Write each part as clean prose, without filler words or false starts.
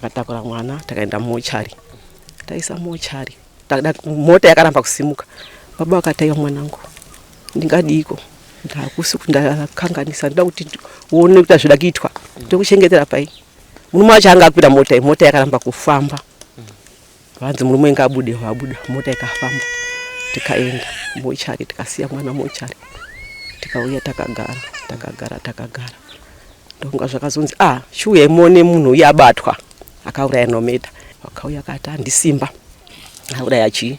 Takatakura mwana takaenda mumochari, taisa mochari, mota yakaramba kusimuka. Baba vakati aiwa mwanangu, ndingadiiko, ndakusi ndakanganisa, ndoda kuti uone kuti azvida kuitwa, ndokuchengetera pai. Murume wacho anga akwira mota iyi, mota yakaramba kufamba. Vanzi murume inga abude, wabuda, mota ikafamba, tikaenda mochari, tikasiya mwana mochari, tikauya takagara, takagara, takagara. Ndokunga zvakazonzi ah chiuyai muone munhu uye abatwa akauraya Nometa. Vakauya akati handisimba auraya chii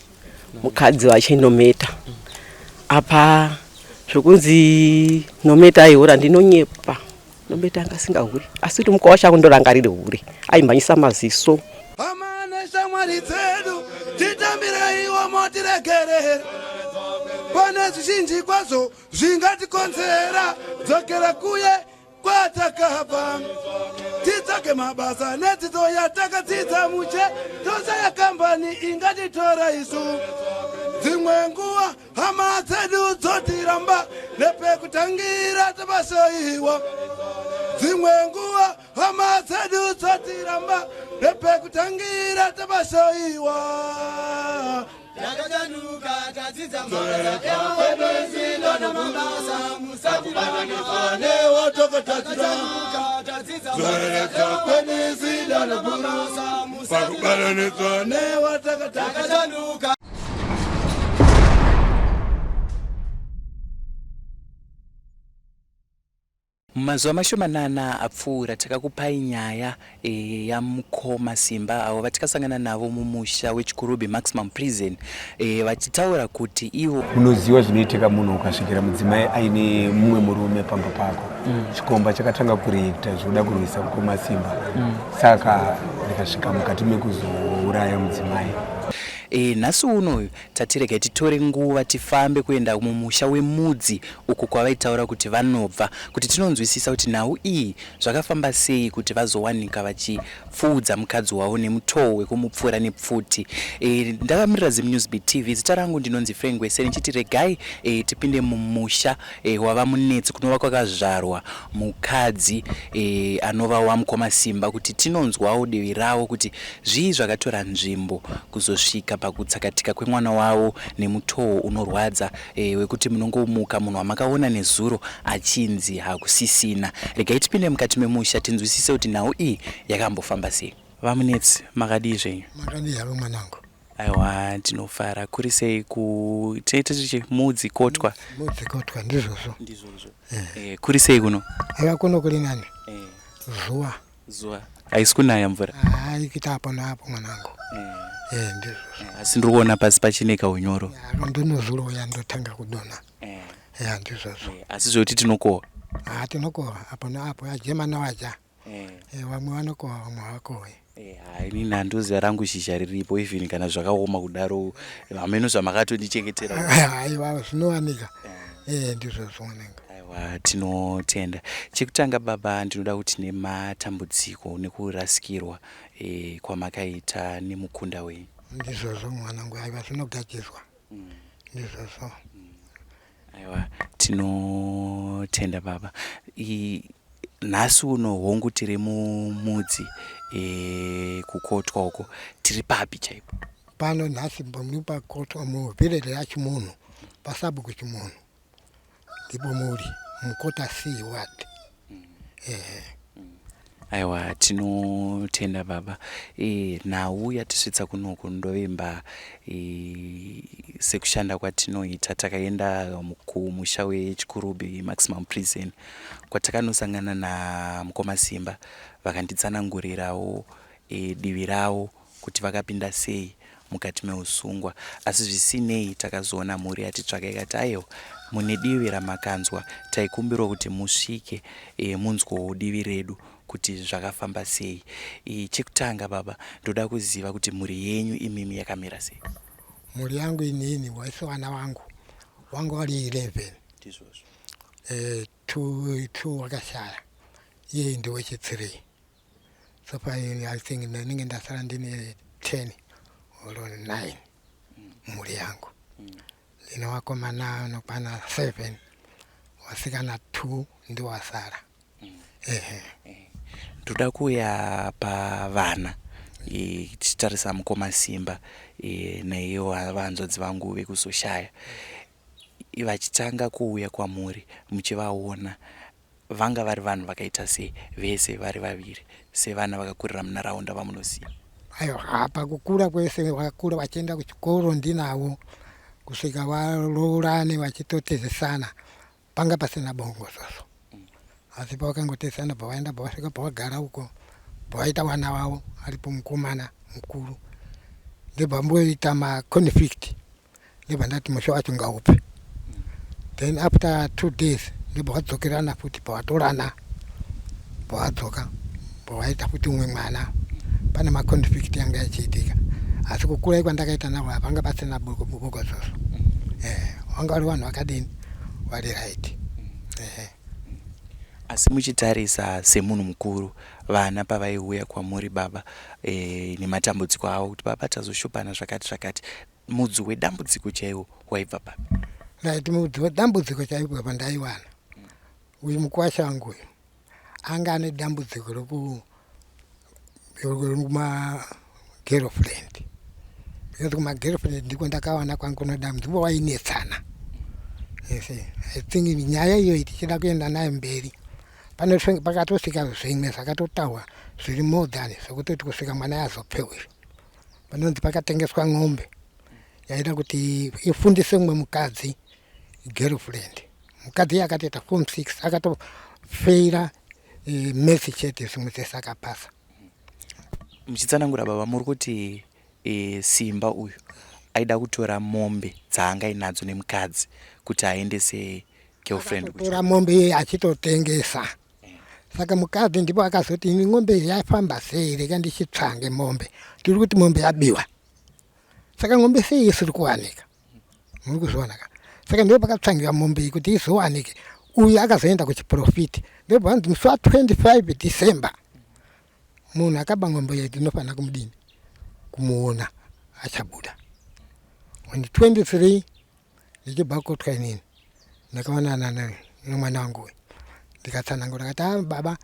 mukadzi wache Nometa. Apa zvokunzi Nometa aihura ndinonyepa. Nometa anga asingahuri asi kuti mukwa wacho akundorangarire hure aimhanyisa maziso. Hama neshamwari dzedu titambireiwo motiregerera pane zvizhinji kwazvo zvingatikonzera dzokera kuye kwatakabva titsvage mabasa nedzidzo yatakadzidza mushe toshaya kambani ingatitora isu dzimwe nguva hama dzedu dzotiramba nepekutangira tabasaiwa dzimwe nguva hama dzedu dzotiramba nepekutangira tabasaiwa Takachanuka tadzidza mabasa musatibatanidza newatakachanuka tadzidza pakubatanidzwa newatakachanuka. Mumazuva mashomanana apfuura takakupai nyaya e, yamukoma Simba avo vatikasangana navo mumusha weChikurubi Maximum Prison e, vachitaura kuti ivo Unoziva zvinoitika munhu ukasvikira mudzimai aine mumwe murume pamba pako. Chikomba chakatanga kureacta zvekuda kurwisa mukoma Simba. Saka ndikasvika mukati mekuzouraya mudzimai. E, nhasi unoyu Tati regai titore nguva tifambe kuenda mumusha weMudzi uko kwavaitaura kuti vanobva kuti tinonzwisisa kuti nhau iyi zvakafamba sei kuti vazowanika vachipfuudza mukadzi wavo nemutoo wekumupfura nepfuti. E, ndakamirira ZimNewsBeat TV, zita rangu ndinonzi Frank Gwese ndichiti regai e, tipinde mumusha e, waVaMunetsi kunova kwakazvarwa mukadzi e, anova waMukoma Simba kuti tinonzwawo divi ravo kuti Zvii zvakatora nzvimbo kuzosvika pakutsakatika kwemwana wavo nemutoo unorwadza wekuti munongomuka munhu wamakaona nezuro achinzi hakusisina? Regai tipinde mukati memusha tinzwisise kuti nhau iyi yakambofamba sei. VaMunetsi, makadii zvenyu? Makadii havo mwanangu? Aiwa tinofara. Kuri sei ku tinoita tichi Mudzi Kotwa? Mudzi Kotwa ndizvozvo. Ndizvozvo. Eh. Kuri sei kuno? Aiwa kuno kuri nani. Eh. Zuva. Zuva haisi kunaya mvura? Hayi kuita apo neapo mwanangu. Eh, eh ndizvo. Eh, asi ndiri kuona pasi pachine kaunyoro. Ya, ndinozouya ndotanga kudonha. Eh. Ya, ndizvozvo. Eh, asi zvekuti tinokohwa? Ah, tinokohwa apo neapo ajema newaja. Eh. Eh, vamwe vanokohwa vamwe havakohwi. Eh, ini handoziva rangu zhizha riripo even kana zvakaoma kudaro hameno zvamakatondichengetera. Aiwa zvinowanika. Eh, ndizvozvo mwanangu. Aiwa tinotenda. Chekutanga baba ndinoda kuti nematambudziko nekurasikirwa e, kwamakaita nemukunda wenyu. Ndizvozvo mwanangu, aiwa zvinogadzirwa. Ndizvozvo. Aiwa tinotenda baba. I, nhasi uno hongu tiri mumudzi e, kukotwa uko tiri papi chaipo? Pano nhasi muri pakotwa muvillage yaChimunhu pasabhuku Chimunhu. Ndipo muri mukota C ward. Ehe. Aiwa tinotenda baba. E, nhau yatisvitsa kunoku ndovimba e, sekushanda kwatinoita takaenda kumusha weChikurubi Maximum Prison kwatakanosangana namukoma Simba vakanditsanangurirawo e, divi ravo kuti vakapinda sei mukati meusungwa asi zvisinei takazoona mhuri yatitsvaka ikati aiwa mune divi ramakanzwa taikumbirwa kuti musvike e, munzwowo divi redu kuti zvakafamba sei. E, chekutanga baba ndoda kuziva kuti mhuri yenyu imimi yakamira sei? Mhuri yangu inini waise vana vangu vangu vari 11. Ndizvozvo. Eh, two wakashaya iye ndiwechi 3. So far I think ndinenge ndasara ndine 10 or 9 mhuri yangu. Ndine vakomana vanokwana 7 vasikana 2 ndiwasara. Ehe. Ndoda kuuya pavana e, tichitarisa mukoma Simba e, naivo vanzvadzi vangu vekuzoshaya vachitanga kuuya kwamuri muchivaona vanga vari vanhu vakaita sei vese vari vaviri sevana vakakurira munharaunda vamunosiya? Aiwa, apa kukura kwese vakakura vachienda kuchikoro ndinavo kusvika varoorane vachitotezesana panga pasina bongozozo asi pavakangotezesana pavaenda pavasvika pavagara uko pavaita vana vavo aripo mukomana mukuru ndobvamboita maconflict ndobva ndati musha wacho ngaupe then after 2 days ndobva vadzokerana futi pavatorana pavadzoka pavaita futi umwe mwana pane maconflict yanga ichiitika asi kukura kwandakaita navo hapanga pasina bogozozo vanga vari vanhu vakadini vari right. Asi muchitarisa semunhu mukuru vana pavaiuya kwamuri baba e, nematambudziko avo kuti baba tazoshupana zvakati zvakati mudzi wedambudziko chaiwo waibva papi? Right, mudzi wedambudziko chaipo pandaiwana uyu mukwasha wangu uyu anga ane dambudziko reku kumagirlfriend because kumagirlfriend ndiko ndakawana kwangu kuno dambudziko wainetsana. Yes, I think nyaya iyoyi tichida kuenda nayo mberi pane pakatosvika zvimwe zvakatotaurwa zviri more than zvekutoti kusvika mwana yazopewa panonzi pakatengeswa ng'ombe yaida kuti ifundise mumwe mukadzi girlfriend mukadzi iye akatoita form 6 akatofeira maths chete zvimwe zvese akapasa. Muchitsanangura baba muri kuti e, Simba uyu aida kutora mombe dzaanga inadzo nemukadzi kuti aendese girlfriend tora mombe iye achitotengesa saka mukadzi ndipo akazoti ini ng'ombe iyi yafamba sei rega ndichitsvange mombe tiri kuti mombe yabiwa saka ng'ombe sei isiri kuwanika muri kuzviona ka saka ndipo pakatsvangiwa mombe iyi kuti izowanike uyu akazoenda kuchiprofiti ndobva vanzi musi wa25 December munhu akaba ng'ombe iyi tinofanira kumudini kumuona achabuda on 23 ndichibva kotwa inini ndakaonana nemwana wangu uyu ndikatsanangura kati a baba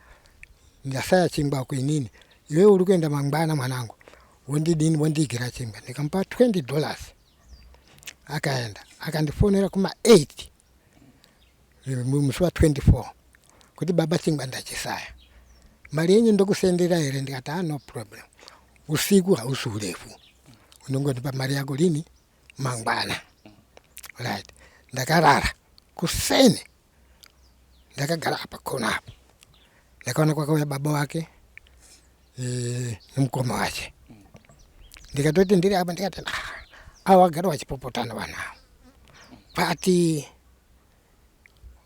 ndasaya chingwa kuinini iwe uri kuenda mangwana mwanangu wondidini wondiigira chingwa ndikamupa $20 akaenda akandifonera kuma 8 musi wa24 kuti baba chingwa ndachisaya mari yenyu ndokusendera here ndikati ah no problem usiku hausi urefu unongondipa mari yako lini mangwana right ndakarara kuseni ndakagara apa kona apa ndakaona kwakauya baba wake nemukoma wache ndikatoti ndiri apa ndikati ah, ava vagara vachipopotana vanhu ava pati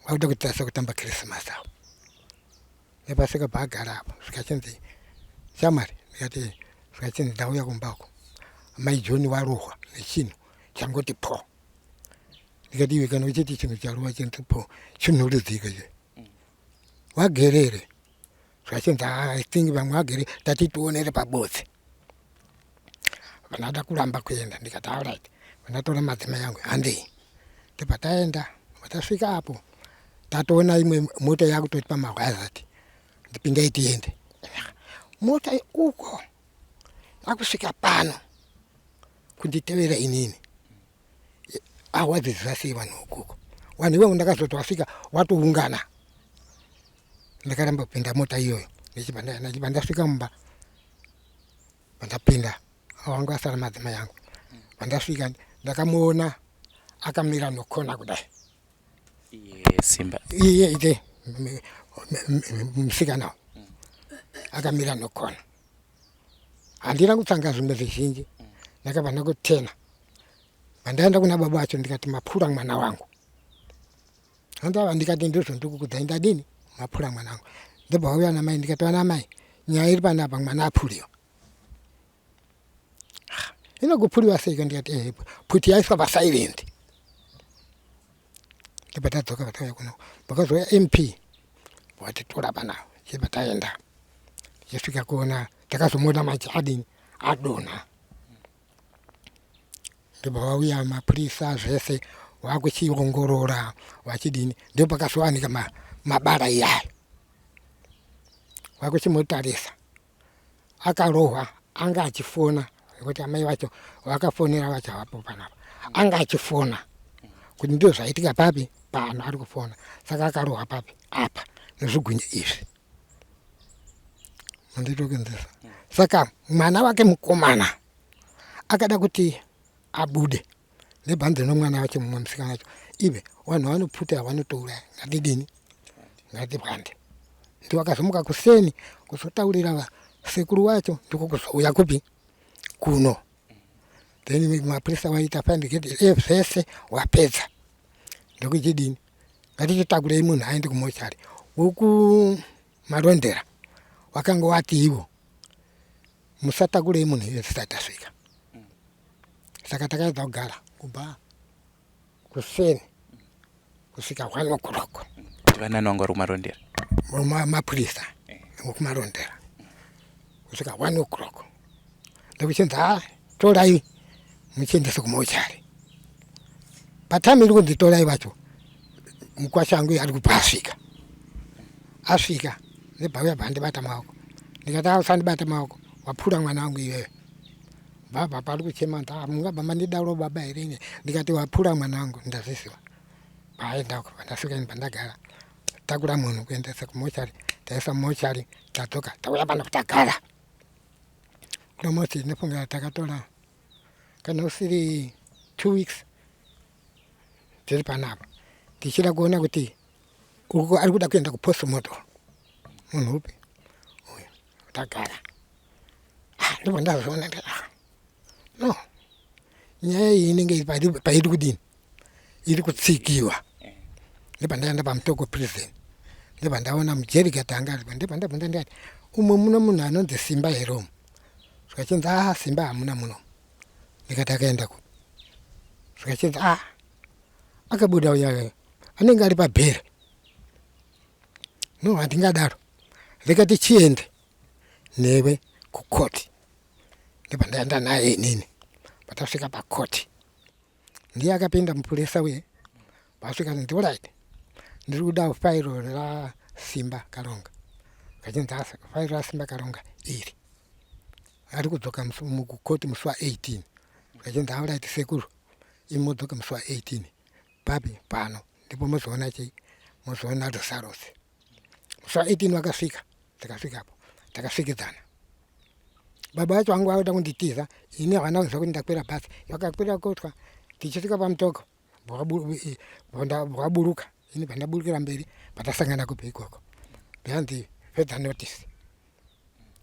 vakuda kutarisa kutamba Christmas avo nepasvika paagara apo zvikachinzi shamwari ndikati zvikachinzi ndauya kumbako mai John warohwa nechinhu changoti po ndikati iwe kana uchiti chinhu charohwa chinti po chinhurudzika che wagerere zvikachinzi I think vamwe vagere tati tionere pabotse vanada kuramba kuenda ndikati alright vandatora madzimai yangu handei ndibva taenda vatasvika apo tatoona imwe mota yakutoti pamahwazati ndipindai tiende mota uko yakusvika pano kunditevera inini awadziziva sei vanhu ukoko vanhu ivangu ndakazoti wasvika watoungana ndakaramba kupinda mota iyoyo ndichibva ndasvika mumba pandapinda wangu asara madzimai yangu pandasvika ndakamuona akamira nokona kudai iye Simba iye ite musikana akamira nokona handina kutsanga zvimwe zvizhinji ndakabva ndakutena pandaenda kuna baba vacho ndikati mapura mwana wangu handava ndikati ndizvo ndikukudzai ndadini mapura mwana wangu ndobva vauya namai ndikati vana mai nyaya iri panapa mwana apuriwa inogopuriwa seiko ndikati ehe pfuti yaiswa pasilent ndobva tadzoka patauya kuno pakazouya MP watitora panapa chibva taenda tichisvika kuona takazomuona machi adini adonha ndobva vauya mapurisa zvese vakuchiongorora vachidini ndo pakazowanika mabara iyayo. Vakuchimutarisa akarohwa, anga achifona nekuti amai vacho vakafonera vacho havapo panapa, anga achifona kuti ndizvo zvaitika papi pano, ari kufona. Saka akarohwa papi apa nezvigwinye izvi, manditokunzisa. Saka mwana wake mukomana akada kuti abude nebhanzi nomwana wacho mumwe musikana wacho, ive vanhu vanopfuta, vanotouraya, ngatidini, ngatibwande. Ndiwo akazomuka kuseni kuzotaurira sekuru wacho, ndiko kuzouya kupi kuno. Then mapurisa waita find get zvese wapedza, ndokuchidini, ngatichitakurei munhu aende kumochari. Wekumarondera wakanga wati ivo musatakurei munhu iye tisati tasvika. Saka takaedza kugara kubva kuseni kusvika 1 o'clock. Kuti vanani vanga vari kumarondera? Mapurisa wekumarondera, kusvika 1 o'clock, ndokuchinzi, ha, torai muchiendese kumochari. Patime iri kunzi torai vacho, mukwasha wangu ari kubva asvika. Asvika nebhauya, bva maoko. Ndikati, usandibata maoko, wapfura mwana wangu iwewe. Baba pari kuchema, mungabva mandidauro baba here ine? Ndikati, wapfura mwana wangu, ndazviziva. Paenda uko, pandasvika ini pandagara, takura munhu kuendesa kumochari, taisa mumochari, tadzoka, tauya pano, tagara almost, ndinofunga takatora kana usiri 2 weeks tiri panapa, tichida kuona kuti uko ari kuda kuenda kupostmortem munhu upi uyu. Tagara. Ah, ndobva ndazoona ndati, ah, no, nyaya iyi inenge pairi kudini, iri kutsikiwa. Ndobva ndaenda paMutoko Prison, ndobva ndaona mujeri guard anga aripo. Ndobva ndabvunza ndikati, umwe muno munhu anonzi Simba here umu? Zvikachinzi, a, Simba hamuna muno. Ndikati, akaenda ku? Zvikachinzi, a, akabuda uya, anenge ari pabheri. No, handingadaro, rega tichiende newe kukoti. Ndobva ndaenda naye inini. Patasvika pakoti, ndiye akapinda mupurisa uye. Pasvika ndi, alright, ndiri kuda fairo raSimba Karonga. Kachinzi, fairo raSimba Karonga iri, ari kudzoka mukoti musi wa18. Kachinzi, alright sekuru, imi modzoka musi wa18 papi pano, ndipo mozoona chii, mozoona results musi wa18. Vakasvika, tikasvikapo, takasvikidzana. Baba vacho vangu vakuda kunditiza ini, havana kuziva kuti ndakwira bhasi. Vakakwira kotwa, tichisvika paMutoko vakaburuka, ini pandaburukira mberi. Patasangana kupi ikoko, behind further notice.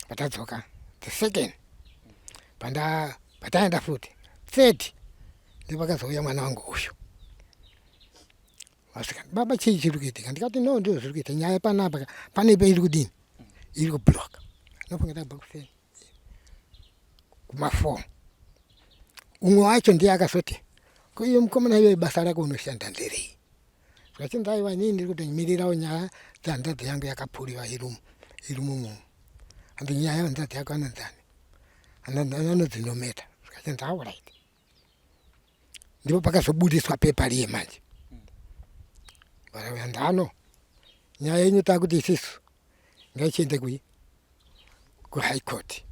Patadzoka the second, panda pataenda futi third, ndopakazouya mwana wangu uyu. Vasvika, baba, chii chiri kuitika? Ndikati, no, ndizvo zviri kuita nyaya panapa, pane pairi kudini, iri kubloka. Nofunga tabva kuseni kuma4. Umwe wacho ndiye akazoti, ko iye mukomana iyoyo, basa rako unoshanda nderei? Zvachinzi, aiwa, inini ndiri kutomirirawo nyaya dzehanzvadzi yangu yakapfuriwa iri mumu. Hanzi, nyaya yehanzvadzi yako anonzani, anodzinometa. Zvikachinzi, alright. Ndipo pakazobudiswa pepa riye manje. Ndano nyaya yenyu takuti isisu ngaichiende kui kuHigh Court.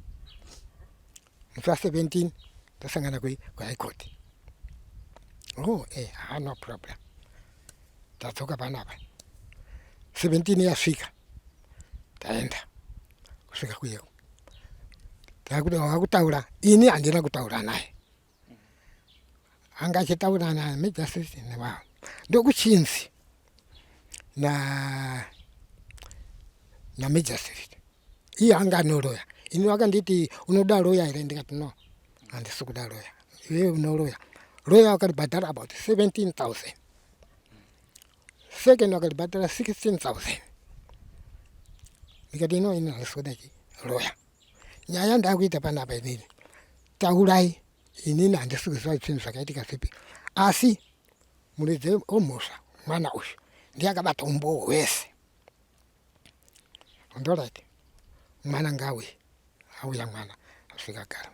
Musi wa17 tasangana kui kuHigh Court. Oh, ha, no problem. Tadzoka panapa, 17 yasvika, taenda kusvika kuyeko, takuti wakutaura. Ini handina kutaura naye, anga achitaura namagistrate nevavo. Ndokuchinzi na namagistrate iye anga anoroya. Ini vakanditi, unoda roya here? Ndikati, no, handisi kuda roya, iwe unoroya. Roya wakaribhadhara about 17,000, second wakaribhadhara 16,000. Ndikati, ino ini handisi kuda chi roya. Nyaya ndakuita panapa inini, taurai. Inini handisi kuziva zvinhu zvakaitika zvipi, asi muridzi wemhosva mwana uyu, ndiye akabata umbowo hwese. Alright, mwana ngauye. Auya mwana, asvika, gara,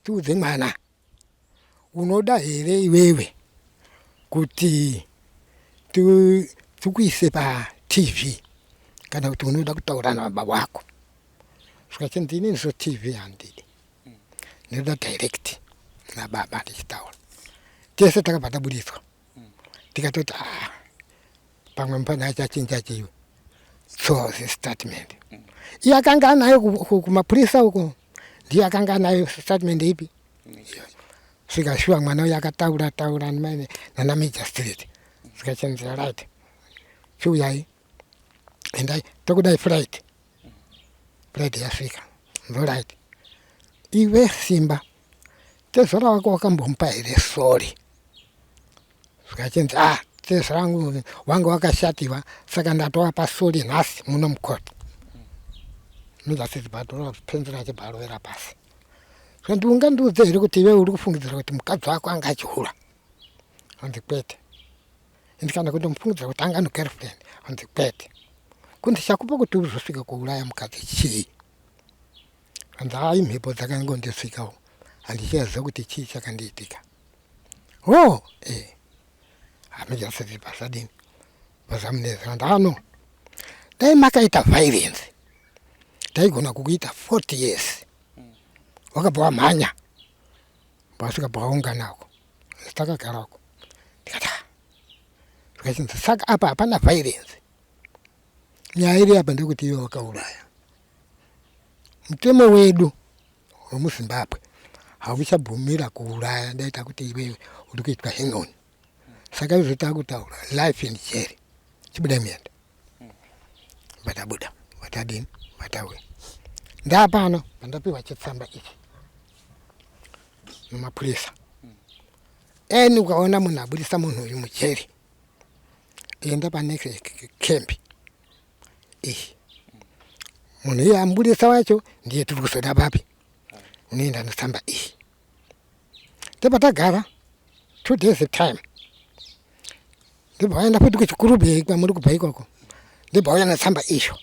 tiudze mwana, unoda here iwewe kuti tikuise paTV, kana kuti unoda kutaura nababa wako? Zvikachinzi inini so TV handidi, ndinoda direct nababa tichitaura. Tese takabva tabudiswa, tikatoti ah, pamwe mupana achachinja chiwe. So statement iye akanga anayo kumapurisa uko, ndiye akanga anayo statement ipi. Svika shuwa mwana uyu akataura taura nana magistrate, zvikachinzi right, chiuyai, endai, tokudai flight. Flight yasvika, ndo right. Iwe Simba, tezvara wako wakambomupa here sorry? Zvikachinzi ah, tezvara wangu wanga wakashatiwa, saka ndatovapa sorry nhasi muno mukoti. Magistrate bhatora penzura achibva arovera pasi. Zvanzi ungandiudze here kuti iwe uri kufungidzira kuti mukadzi wako anga achihura? Hanzi kwete. Indi kana kuti mufungidzira kuti anga negirlfriend? Hanzi kwete. Kunzi chakupa kuti uzosvika kuuraya mukadzi chii? Hanzi hai, mhepo dzakangondisvikawo, handichaziva kuti chii chakandiitika. O e hamijasiti pasadini pasamunetsa. Hanzi ano dai makaita violence taigona kukuita 40 years, wakabva wamhanya wasvika pawaunganako, takagarako. Ndikati "Ah." Zvikachinzi saka apa hapana violence, nyaya iri apa ndekuti iwe wakauraya. Mutemo wedu wemuZimbabwe hauchabvumira kuuraya, daita kuti iwewe uri kuitwa hang on. Saka izvo takutaura life in jail, chibuda muenda. Vatabuda, vatadini, vatauya, ndapano pandapiwa chitsamba ichi nemapurisa. Eni ukaona munhu abudisa munhu uyu mujeri, enda panext camp iyi, munhu iye amubudisa wacho ndiye tiri kuzoda papi, unoenda netsamba iyi. Ndopatagara 2 days time, ndobva vaenda futi kuChikurubi kwamuri kubva ikoko, ndobva vauya netsamba izvo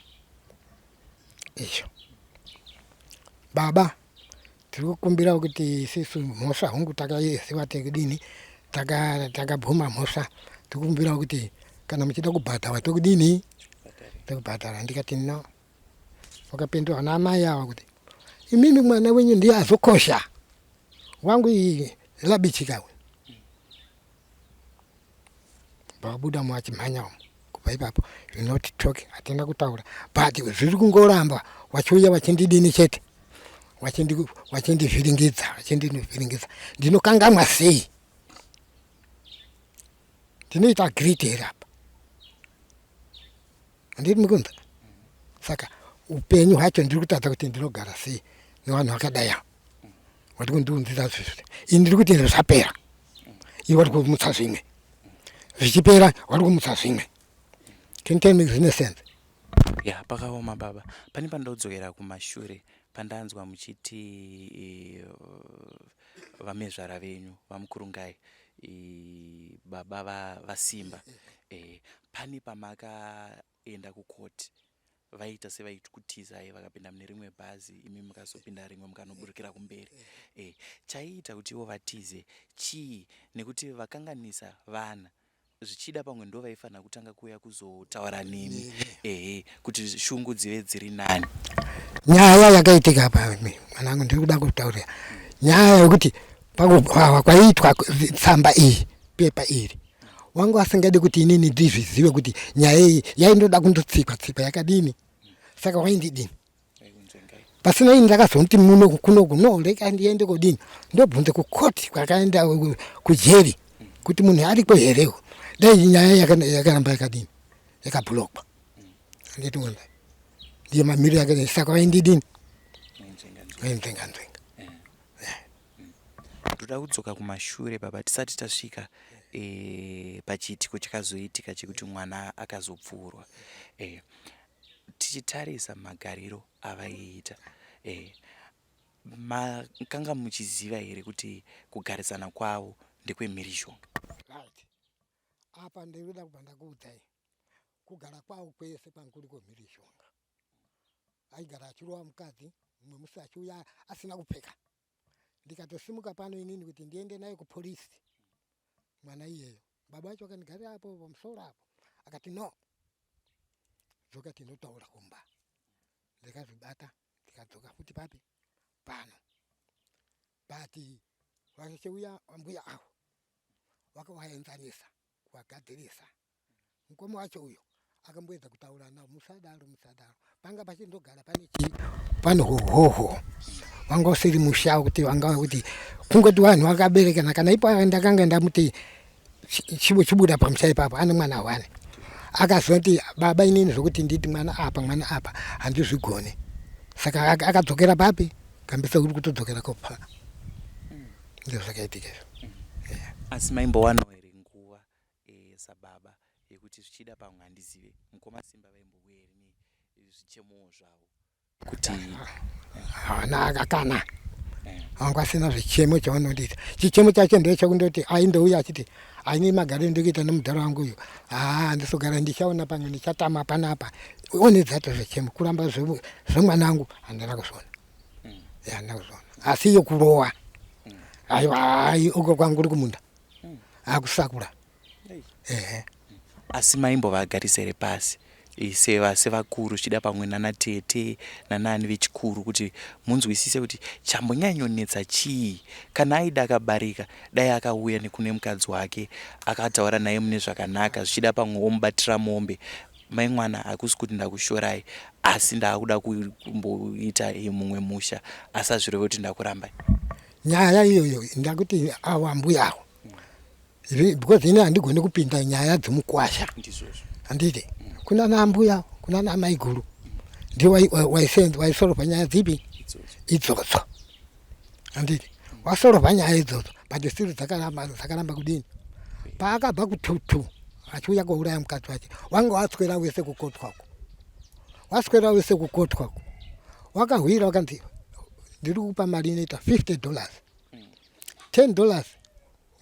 izvo. Baba, tiri kukumbira kuti isisu mhosva hongu takaiziva, tekudini, takabvuma mhosva. Tikukumbira kuti kana muchida kubhadhara tokudini, tokubhadhara. Ndikati no. Wakapindura naamai ava kuti imimi mwana wenyu ndiye azokosha, wangu iyi labichikawe. Vabuda muachimhanya umu. Kubva ipapo zvinoti talk, hatina kutaura, but zviri kungoramba wachiuya wachindidini chete, wachindivhiringidza, wachindivhiringidza. Ndinokangamwa sei? Ndinoita great here apa? Handiri mukunza. Saka upenyu hwacho ndiri kutadza kuti ndinogara sei nevanhu vakadai ava wati kundiunzira zvezvo. Ini ndiri kuti zvapera, iwe wari kumutsa zvimwe, zvichipera wari kumutsa zvimwe. Can you tell me zvine sense? Ya, pakaoma baba. Pane pandodzokera kumashure pandanzwa muchiti vamezvara venyu vamukurungai, baba vaSimba, pane pamakaenda kukoti vaita sevaikutizai, vakapinda mune rimwe bhazi, imi mukazopinda rimwe mukanoburukira kumberi. Chaiita kuti ivo vatize chii? Nekuti vakanganisa vana, zvichida pamwe ndo vaifanira kutanga kuuya kuzotaura nemi, ehe, kuti shungu dzive dziri nani. Nyaya yakaitika apa, mwanangu, ndiri kuda kutaurira nyaya yekuti pakuhwawa kwaiitwa tsamba iyi, pepa iri, wangu asingadi kuti inini ndizvizive kuti nyaya iyi yaindoda kundotsikwa tsikwa yakadini. Saka waindidini pasina ini? Ndakazonti muno kunoku no, reka ndiende kodini, ndobvunze kukoti kwakaenda kujeri kuti munhu ariko herewo. Dai nyaya yakaramba yakadini, yakabhulokwa. Handiti munda ndiye mamiriro yakadini? Saka waindidini? Wainzvenga nzvenga. Ndoda kudzoka kumashure baba, tisati tasvika pachiitiko chakazoitika chekuti mwana akazopfuurwa. Tichitarisa magariro avaiita, makanga muchiziva here kuti kugarisana kwavo ndekwemhirizhonga? Right, apa ndinoda kubva ndakuudzai kugara kwavo kwese kwanga kuri kwemhirizhonga. Aigara achirova mukadzi, mumwe musi achiuya asina kupfeka. Ndikatosimuka pano inini kuti ndiende naye kupolisi mwana iyeyo, baba vacho akandigarira apo pamusoro apo, akati no, dzoka tinotaura kumba. Ndikazvibata. Tikadzoka futi papi pano. But vachiuya ambuya avo vakavaenzanisa kuvagadzirisa. Mukoma wacho uyo akamboedza kutaura navo, musadaro musadaro, panga pachindogara pane chii, pane hohoho wanga usiri musha wekuti wanga kuti kungoti vanhu vakaberekana. Kana ipo ndakanga ndamuti chibuda pamusha ipapo, ane mwana one. Akazoti baba inini zvokuti nditi mwana apa mwana apa handizvigoni, saka akadzokera papi kambisa uri kutodzokera kopa. Ndizvo zvakaitika izvo. Asi maimbowanawo here nguva sababa yekuti zvichida pamwe handizive mukoma Simba vaimbouya here nezvichemowo zvavo kuti Havana kana vanga vasina zvichemo chavanondiita. Chichemo chacho ndechekundoti aindouya achiti aini magariro ndikuita nemudhara wangu uyu, haa handisogara, ndichaona pamwe ndichatama panapa. One dzato zvichemo kuramba zvemwana wangu handina kuzviona. Handina kuzviona, asi iyo kurowa aiwa, ai uko kwangu uri kumunda akusakura. Ehe. Asi maimbovagarisa here pasi sevakuru zvichida pamwe nana tete nanani vechikuru kuti munzwisise kuti chambonyanyonetsa chii? Kana aida akabarika dai akauya nekune mukadzi wake akataura naye mune zvakanaka, zvichida pamwe omubatira mombe. Mai mwana, hakusi kuti ndakushorai, asi ndaakuda kumboita mumwe musha, asi hazvireve kuti ndakurambai. Nyaya iyoyo ndakuti avo ambuya avo, because ini handigoni kupinda nyaya dzemukwasha. Ndizvozvo. Handiti kuna naambuya, kuna namaiguru, ndiwo waisorovha nyaya dzipi idzodzo, handiti wasorovha nyaya idzodzo, but still dzakaramba, dzakaramba kudini. Paakabva kututu achiuya kuuraya mukadzi wache, wanga waswera wese kukotwako, waswera wese kukotwako, wakahwira wakanzi ndiri kupa mari inoita $50, $10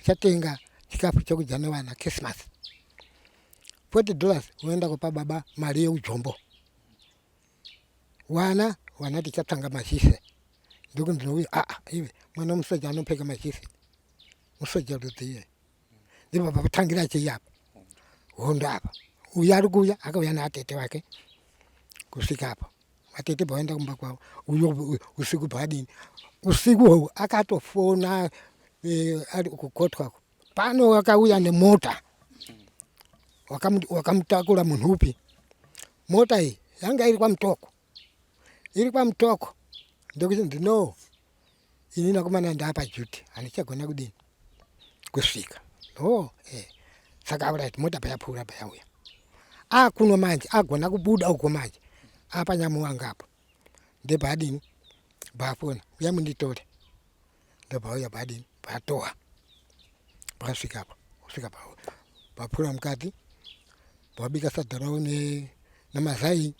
uchatenga chikafu chekudya nevana Christmas, $40 unoenda kupa baba mari yeujombo, wana wana tichatsvanga mazhise. Ndokunzi nouyu aa iwe mwana musoja anopfeka mazhise, musoja rudziye. Ndipo pakutangira chii apa hondo apa. Uyu ari kuuya akauya naatete wake kusvika apa, vatete bvaenda kumba kwavo. Uyo usiku bvaadini, usiku hou akatofona ari kukotwako pano, wakauya nemota wakamutakura munhu upi. Mota iyi yanga iri kwaMutoko, iri kwaMutoko. Ndokuti ndino ini nakomana ndapa duty, handichagona kudini kusvika. No saka alright, mota payapfuura payauya akuno manje agona kubuda uko manje apa nyamuwanga apo ndebhadini bhafona uya munditore, ndobvauya bhadini bhatoa bvasvika apa kusvika bvapfuura mukati bvabika sadza ravo nemazai.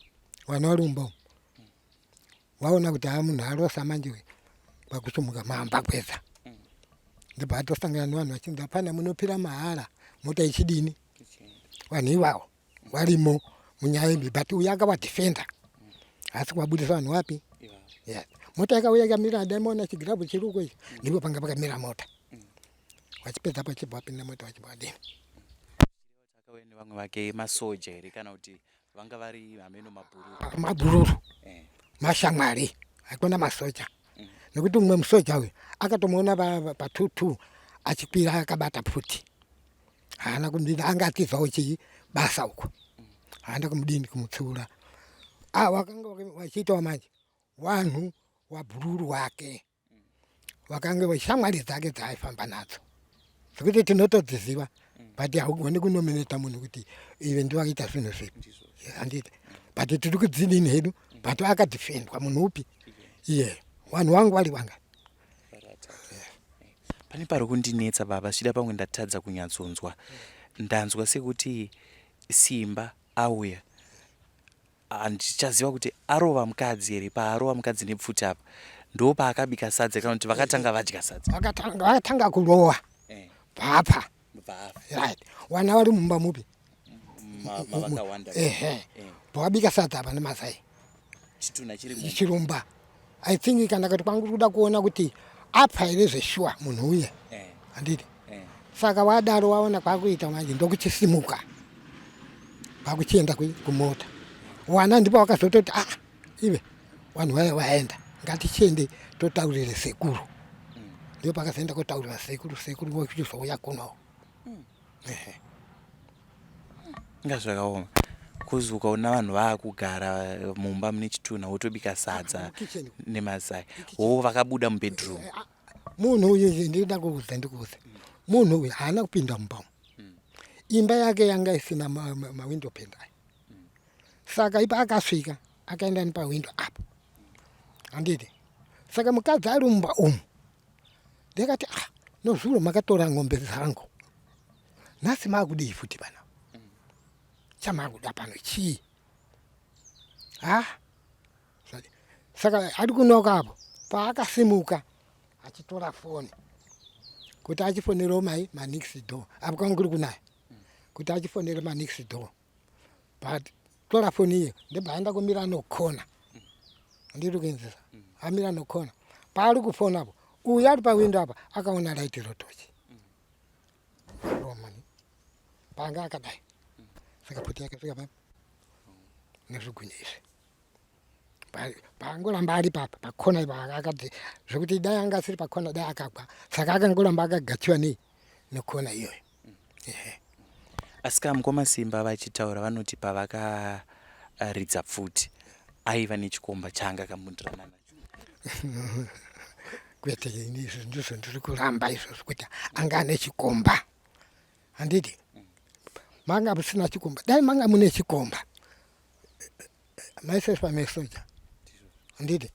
Vana vari mumba umu vaona kuti haa munhu arosa manje uyu, kwakuchumuka mamba kwedza ndobva atosangana nevanhu vachinzi hapana munopira mahara mota ichidini. Vanhu ivavo varimo munyaya imi, but uyu akavadhifenda asi kuvabudisa vanhu wapi. Yes. Mota yakauya ikamira, daimaona chigirabhu chiri uko ichi, ndipo panga pakamira mota. Vachipedza pachibva vapinda mota vachibva vadini. Akauya nevamwe vake masoja here kana kuti vanga vari hameno mabhururu? Mabhururu. Mashamwari, haikona masoja, nekuti mumwe musoja uyu akatomuona pa22 achikwira akabata pfuti. Haana kumudini, anga atizawo chii basa uko, haana kumudini kumutsiura. Ah, wakanga wachiitawo manje vanhu wabhururu wake vakange shamwari dzake dzaaifamba nadzo dzekuti tinotodziziva, but haugoni kunomineta munhu kuti ive ndiwo akaita zvinhu zvipi, handiti? But tiri kudzidini hedu, but akadhifendwa munhu upi iye, vanhu vangu vari vanga. Pane pari kundinetsa baba, zvichida pamwe ndatadza kunyatsonzwa. Ndanzwa sekuti Simba auya, handichaziva kuti arova mukadzi here. Paarova mukadzi nepfuti apa ndo paakabika sadza kana kuti vakatanga vadya sadza? Vakatanga kurowa bvapfa. Bva afa. Right, wana vari mumba mupi? Mavakawanda. Ehe, bvawabika sadza apa nemazai. Chitunha chiri mumba. Chirumba, I think, kana kuti kwangu kuda kuona kuti apfa here zveshuwa munhu uye, handiti? Saka wadaro waona kwakuita manje, ndokuchisimuka kwakuchienda kumota. Wana ndipo wakazototi ah ive. Vanhu vaya vaenda, ngatichiende totaurire sekuru. Ndipo pakazoenda kotaurira sekuru, sekuru vochizouya kuno. Ehe. Inga zvakaoma kuzi ukaona vanhu vaakugara mumba mune chitunha wotobika sadza Mukitchen. Nemazai wo vakabuda mubedroom. Munhu uyu, ndinoda kuudza, ndikuudze, munhu uyu haana kupinda mumba umu. Imba yake yanga isina mawindow pane aya, saka ipa akasvika akaenda nepawindo apo, handiti? Saka mukadzi ari mumba umu, ndikati, "Ah, nozuro makatora ng'ombe dzangu, nhasi maakudii futi pana? Chamakuda pano chii?" Ha, saka ari kunoka apo paakasimuka achitora foni kuti achifonerawo mai manext door apo, kwanga kuri kunaya, kuti achifonera manext door, but tora foni iyo, ndobva aenda kumira nokona, ndiri kuenzesa, amira nokona paari kufona apo, uyu ari pawindo apa akaona light rotochi romani panga akadai, saka pfuti yakasvika papi nezvigunye izvi. Paangoramba ari papa pakona ipa akati zvekuti dai anga asiri pakona dai akagwa, saka akangoramba akagachiwa nei nekona iyoyo. Ehe. Asi ka mukoma Simba vachitaura vanoti pavakaridza pfuti aiva nechikomba chaanga akambundirana nacho. Kwete, ini izvo ndizvo ndiri kuramba izvozvo kuti anga ane chikomba, handiti? Manga musina chikomba. Dai manga mune chikomba maiseswa mesoja, handiti?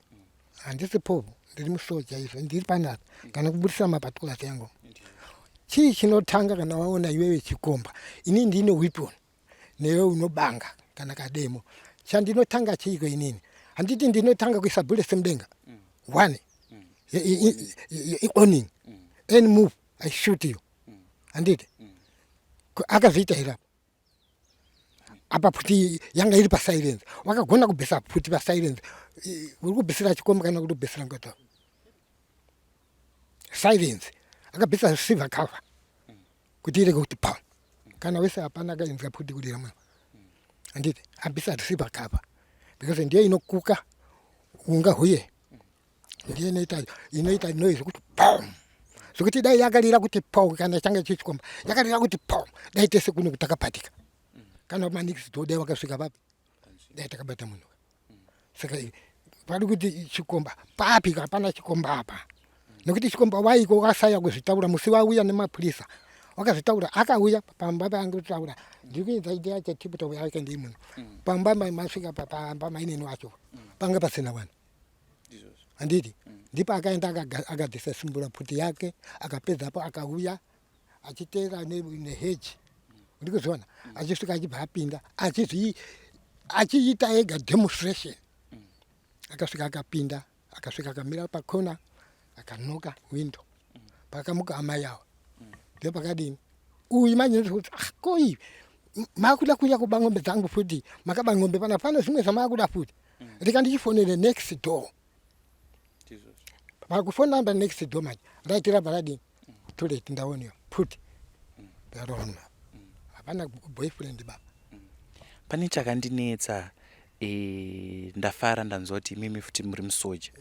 Handisi povo, ndiri musoja. Izvo ndiri panapa kana kubudisa maparticulars yangu. Chii chinotanga kana waona iwewe chikomba, ini ndine weapon, newe unobanga kana kademo, chandinotanga chiiko inini? Handiti ndinotanga kuisa bullets mudenga one owning any move, I shoot you, handiti? Akazviita here apa? Apa pfuti yanga iri pasilence. Wakagona kubvisa pfuti pasilence, uri kubvisira chikomba kana kuti kubvisira ngoto silence? Akabvisa receiver cover kuti irege kuti pa kana wese, hapana akainzwa pfuti kurira muno, handiti? Abvisa receiver cover because ndiyo inokuka unga huye, ndiyo inoita noise kuti pom, zvekuti dai yakarira kuti pom, kana changa chichikomba yakarira kuti pom, dai tese kuno takapatika kana manext door dai wakasvika papi, dai takabata munhu. Saka pari kuti chikomba papi? Hapana chikomba apa, nekuti chikomba waiko wakasaya kuzvitaura musi wauya nemapurisa. Wakazvitaura akauya pamba paangotaura, ndiri kuedza idea chetipto yake ndii muno pamba masvika pamba mainini wacho panga pasina vanhu, handiti? Ndipo akaenda akadzisa simbura pfuti yake, akapedzapo akauya achiteera neheji, ndikuzviona, achisvika achibva apinda achiita ega demonstration. Akasvika akapinda, akasvika akamira pakona, akanoka window. Pakamuka amai ava, ndo pakadini uyu manje kuti, "Ah, koi makuda kuuya kuba ng'ombe dzangu futi? Makaba ng'ombe pana, pane zvimwe zvamakuda futi? Rika ndichifonere next door." Pakufona namba next door manje light rabva radini? Too late, ndaoniwa pfuti yarona. Hapana boyfriend baba. Pane chakandinetsa. Ndafara ndanzwa kuti imimi futi muri musoja.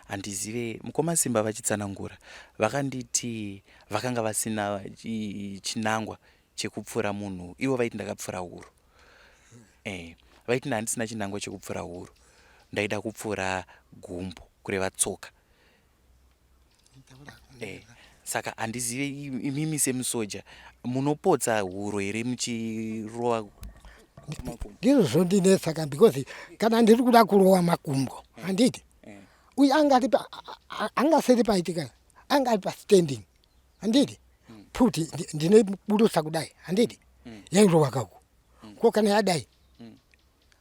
Handizive mukoma Simba vachitsanangura vakanditi vakanga vasina chinangwa chekupfura munhu. Ivo vaiti ndakapfura huro. Vaiti handisina chinangwa chekupfura huro, ndaida kupfura gumbo, kureva tsoka. Saka handizive imimi semusoja munopotsa huro here muchirova makumbo? Ndizvo zvondinetsa ka, because kana ndiri kuda kurova makumbo, handiti uyu angati angasiri paitika, anga ari pastanding, handiti? Pfuti ndinoiburusa kudai, handiti yairova kako? Ko kana yadai,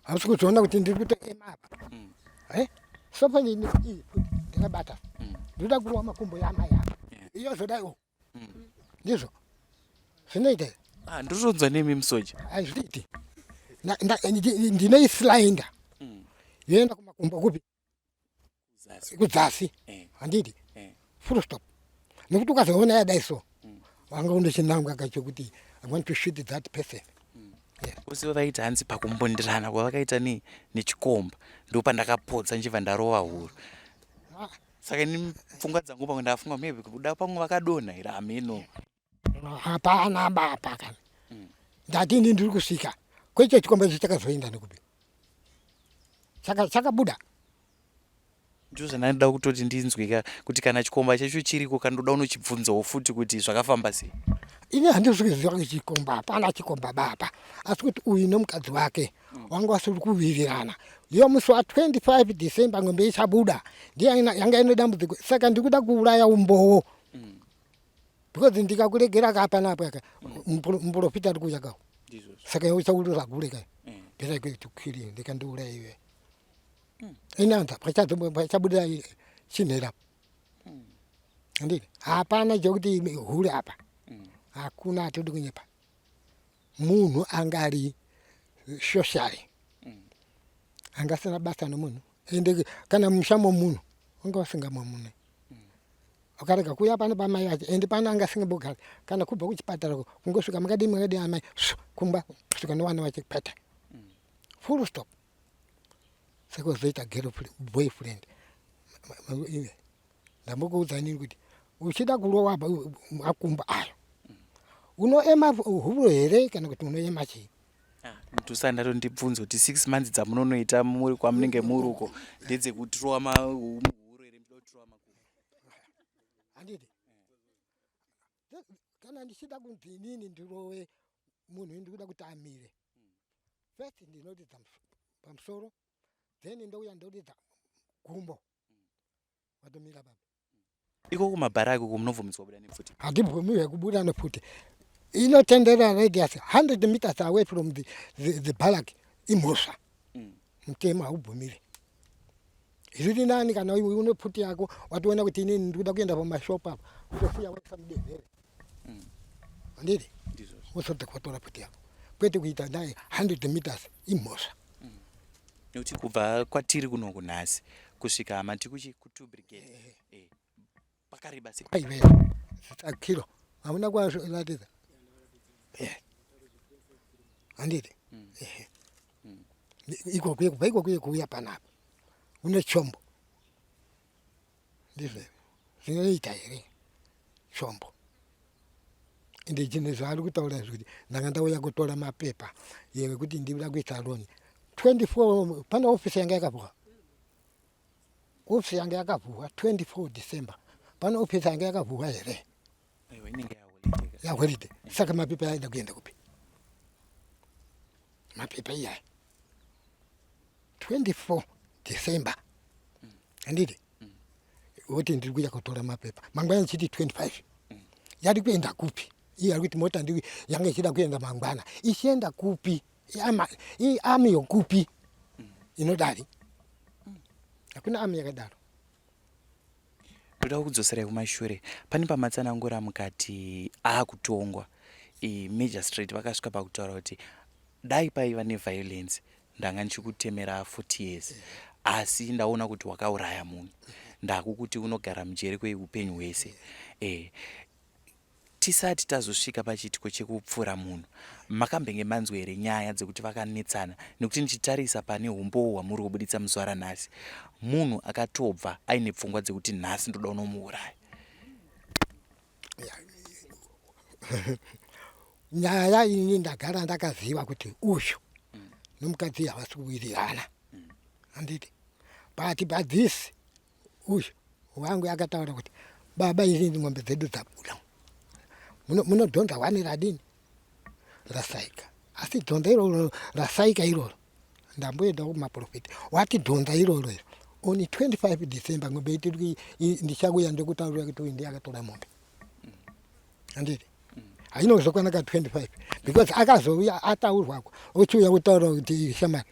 hausi kuzoona kuti ndiri kutoema apa? Eh? So pane iyi pfuti ndakabata, ndinoda kurova makumbo yaamai apa, iyozodai o, ndizvo zvinoita here? Ah, ndiritonzwa nemi musoja. Hazviiti. Ndinoislainda yoenda kumakumbo kupi? Kudzasi, handiti? Full stop. Nekuti ukazoona yadai so, wanga une chinangwa kachokuti I want to shoot that person. Vose vaiti hanzi pakumbundirana kwavakaita nechikomba ndopandakapotsa ndichibva ndarova huro. Saka ini pfungwa dzangu pamwe ndafunga maybe kuda pamwe vakadonha here, hameno. Hapana bapa kana. Ndati ini ndiri kusvika kwecho chikomba icho chakazoenda nekupi, chakabuda. Ndizvo zvandanoda kutoti ndinzwika kuti kana chikomba chacho chiriko, kandoda unochibvunzawo futi kuti zvakafamba sei. Ini handisi kuziva kuti chikomba, hapana chikomba baba, asi kuti uyu nemukadzi wake wanga vasiri kuwirirana. Iyo musi wa25 December ng'ombe ichabuda, ndiye yanga ine dambudziko. Saka ndikuda kuuraya umbowo, because ndikakuregera kapanapo yaka muprofita ari kuuya kawo, saka iwe uchaurira gure kai better to kill you, ndikandiuraya iwe inanza pachabudira chinhera. Handiti hapana chekuti hure apa, hakuna, hatidi kunyepa. Munhu anga ari socially anga asina basa nomunhu, ende kana musha momunhu wanga usingamamune, ukarega kuuya pano pamai vacho, ende pano anga asingambogari kana kubva kuchipatara kungosvika makadii makadii amai, kumba kusvika nevana vacho pete, full stop. Saka uzoita girlfriend, boyfriend, iwe ndambokuudza inini kuti uchida kurowa makumbo ayo unoema huro here kana kuti unoema chii? Mutusa ndatondibvunza kuti 6 months dzamunonoita muri kwamunenge muri uko ndedzekutirowa muhuro here, muchida kutirowa makumbo? Handiti kana ndichida kunzi inini ndirowe munhu, ndikuda kuti amire, first ndinoridza pamusoro, then ndouya ndoridza gumbo, watomira baba. Iko kumabharaki uko munobvumidzwa kubuda nepfuti? Hatibvumiwe kubuda nepfuti. Inotendera radius 100 meters away from the barrack, imhosva. Mutemo haubvumiri. Zviri nani kana iwe une pfuti yako, watoona kuti inini ndikuda kuenda pamashopu apa, utofuya waisa mudevere, handiti? Wozobva watora pfuti yako, kwete kuita naye 100 meters, imhosva. Nekuti kubva kwatiri kunoku nhasi kusvika mati kuchi ku2 Brigade, pakareba sei? Aive kilo hauna kwaratidza, handiti? Ehe. Ikokuye kubva ikokuye kuuya panapa une chombo, ndizvo zvinoita here chombo? Ende chinhu zvaari kutaura izvi kuti ndanga ndauya kutora mapepa yekuti ndikuda kuita loan 24, pane ofisi yanga yakavhurwa, ofisi yanga yakavhurwa 24 December, pane ofisi yanga yakavhurwa here? Aiwa, inenge yaholiday. Yaholiday. Saka mapepa aida kuenda kupi mapepa iyaya 24 December, handiti? Woti ndiri kuya kutora mapepa mangwana, chiti 25 yari kuenda kupi? Iye ari kuti mota ndiri yanga ichida kuenda mangwana, ichienda kupi? Iami yokupi inodari? Hakuna ami yakadaro. Ndoda kudzoserai kumashure pane pamatsanangura mukati aakutongwa, magistrate vakasvika pakutaura kuti dai paiva neviolence ndanga ndichikutemera 40 years, asi ndaona kuti wakauraya munhu, ndakukuti unogara mujeri kweupenyu hwese. Tisati tazosvika pachiitiko chekupfura munhu, makambenge manzwa here nyaya dzekuti vakanetsana? Nekuti ndichitarisa pane umbowo hwamuri kubuditsa muzuva ranhasi, munhu akatobva aine pfungwa dzekuti nhasi ndoda unomuuraya. Nyaya ini ndagara ndakaziva kuti uyu nomukadzi havasi kuwirirana, handiti? But pathis uyu wangu akataura kuti baba, izini ng'ombe dzedu dzabuda, munodhonza wani radini rasaika, asi dhonza iroro rasaika iroro, ndamboenda kumaprofita, wati dhonza iroro iro on 25 December ng'ombe itiri ndichakuya ndokutaurira kuti uyu ndiye akatora mombe, handiti? Hainozokwana ka 25, because akazouya ataurwako, ochiuya kutaura kuti shamari,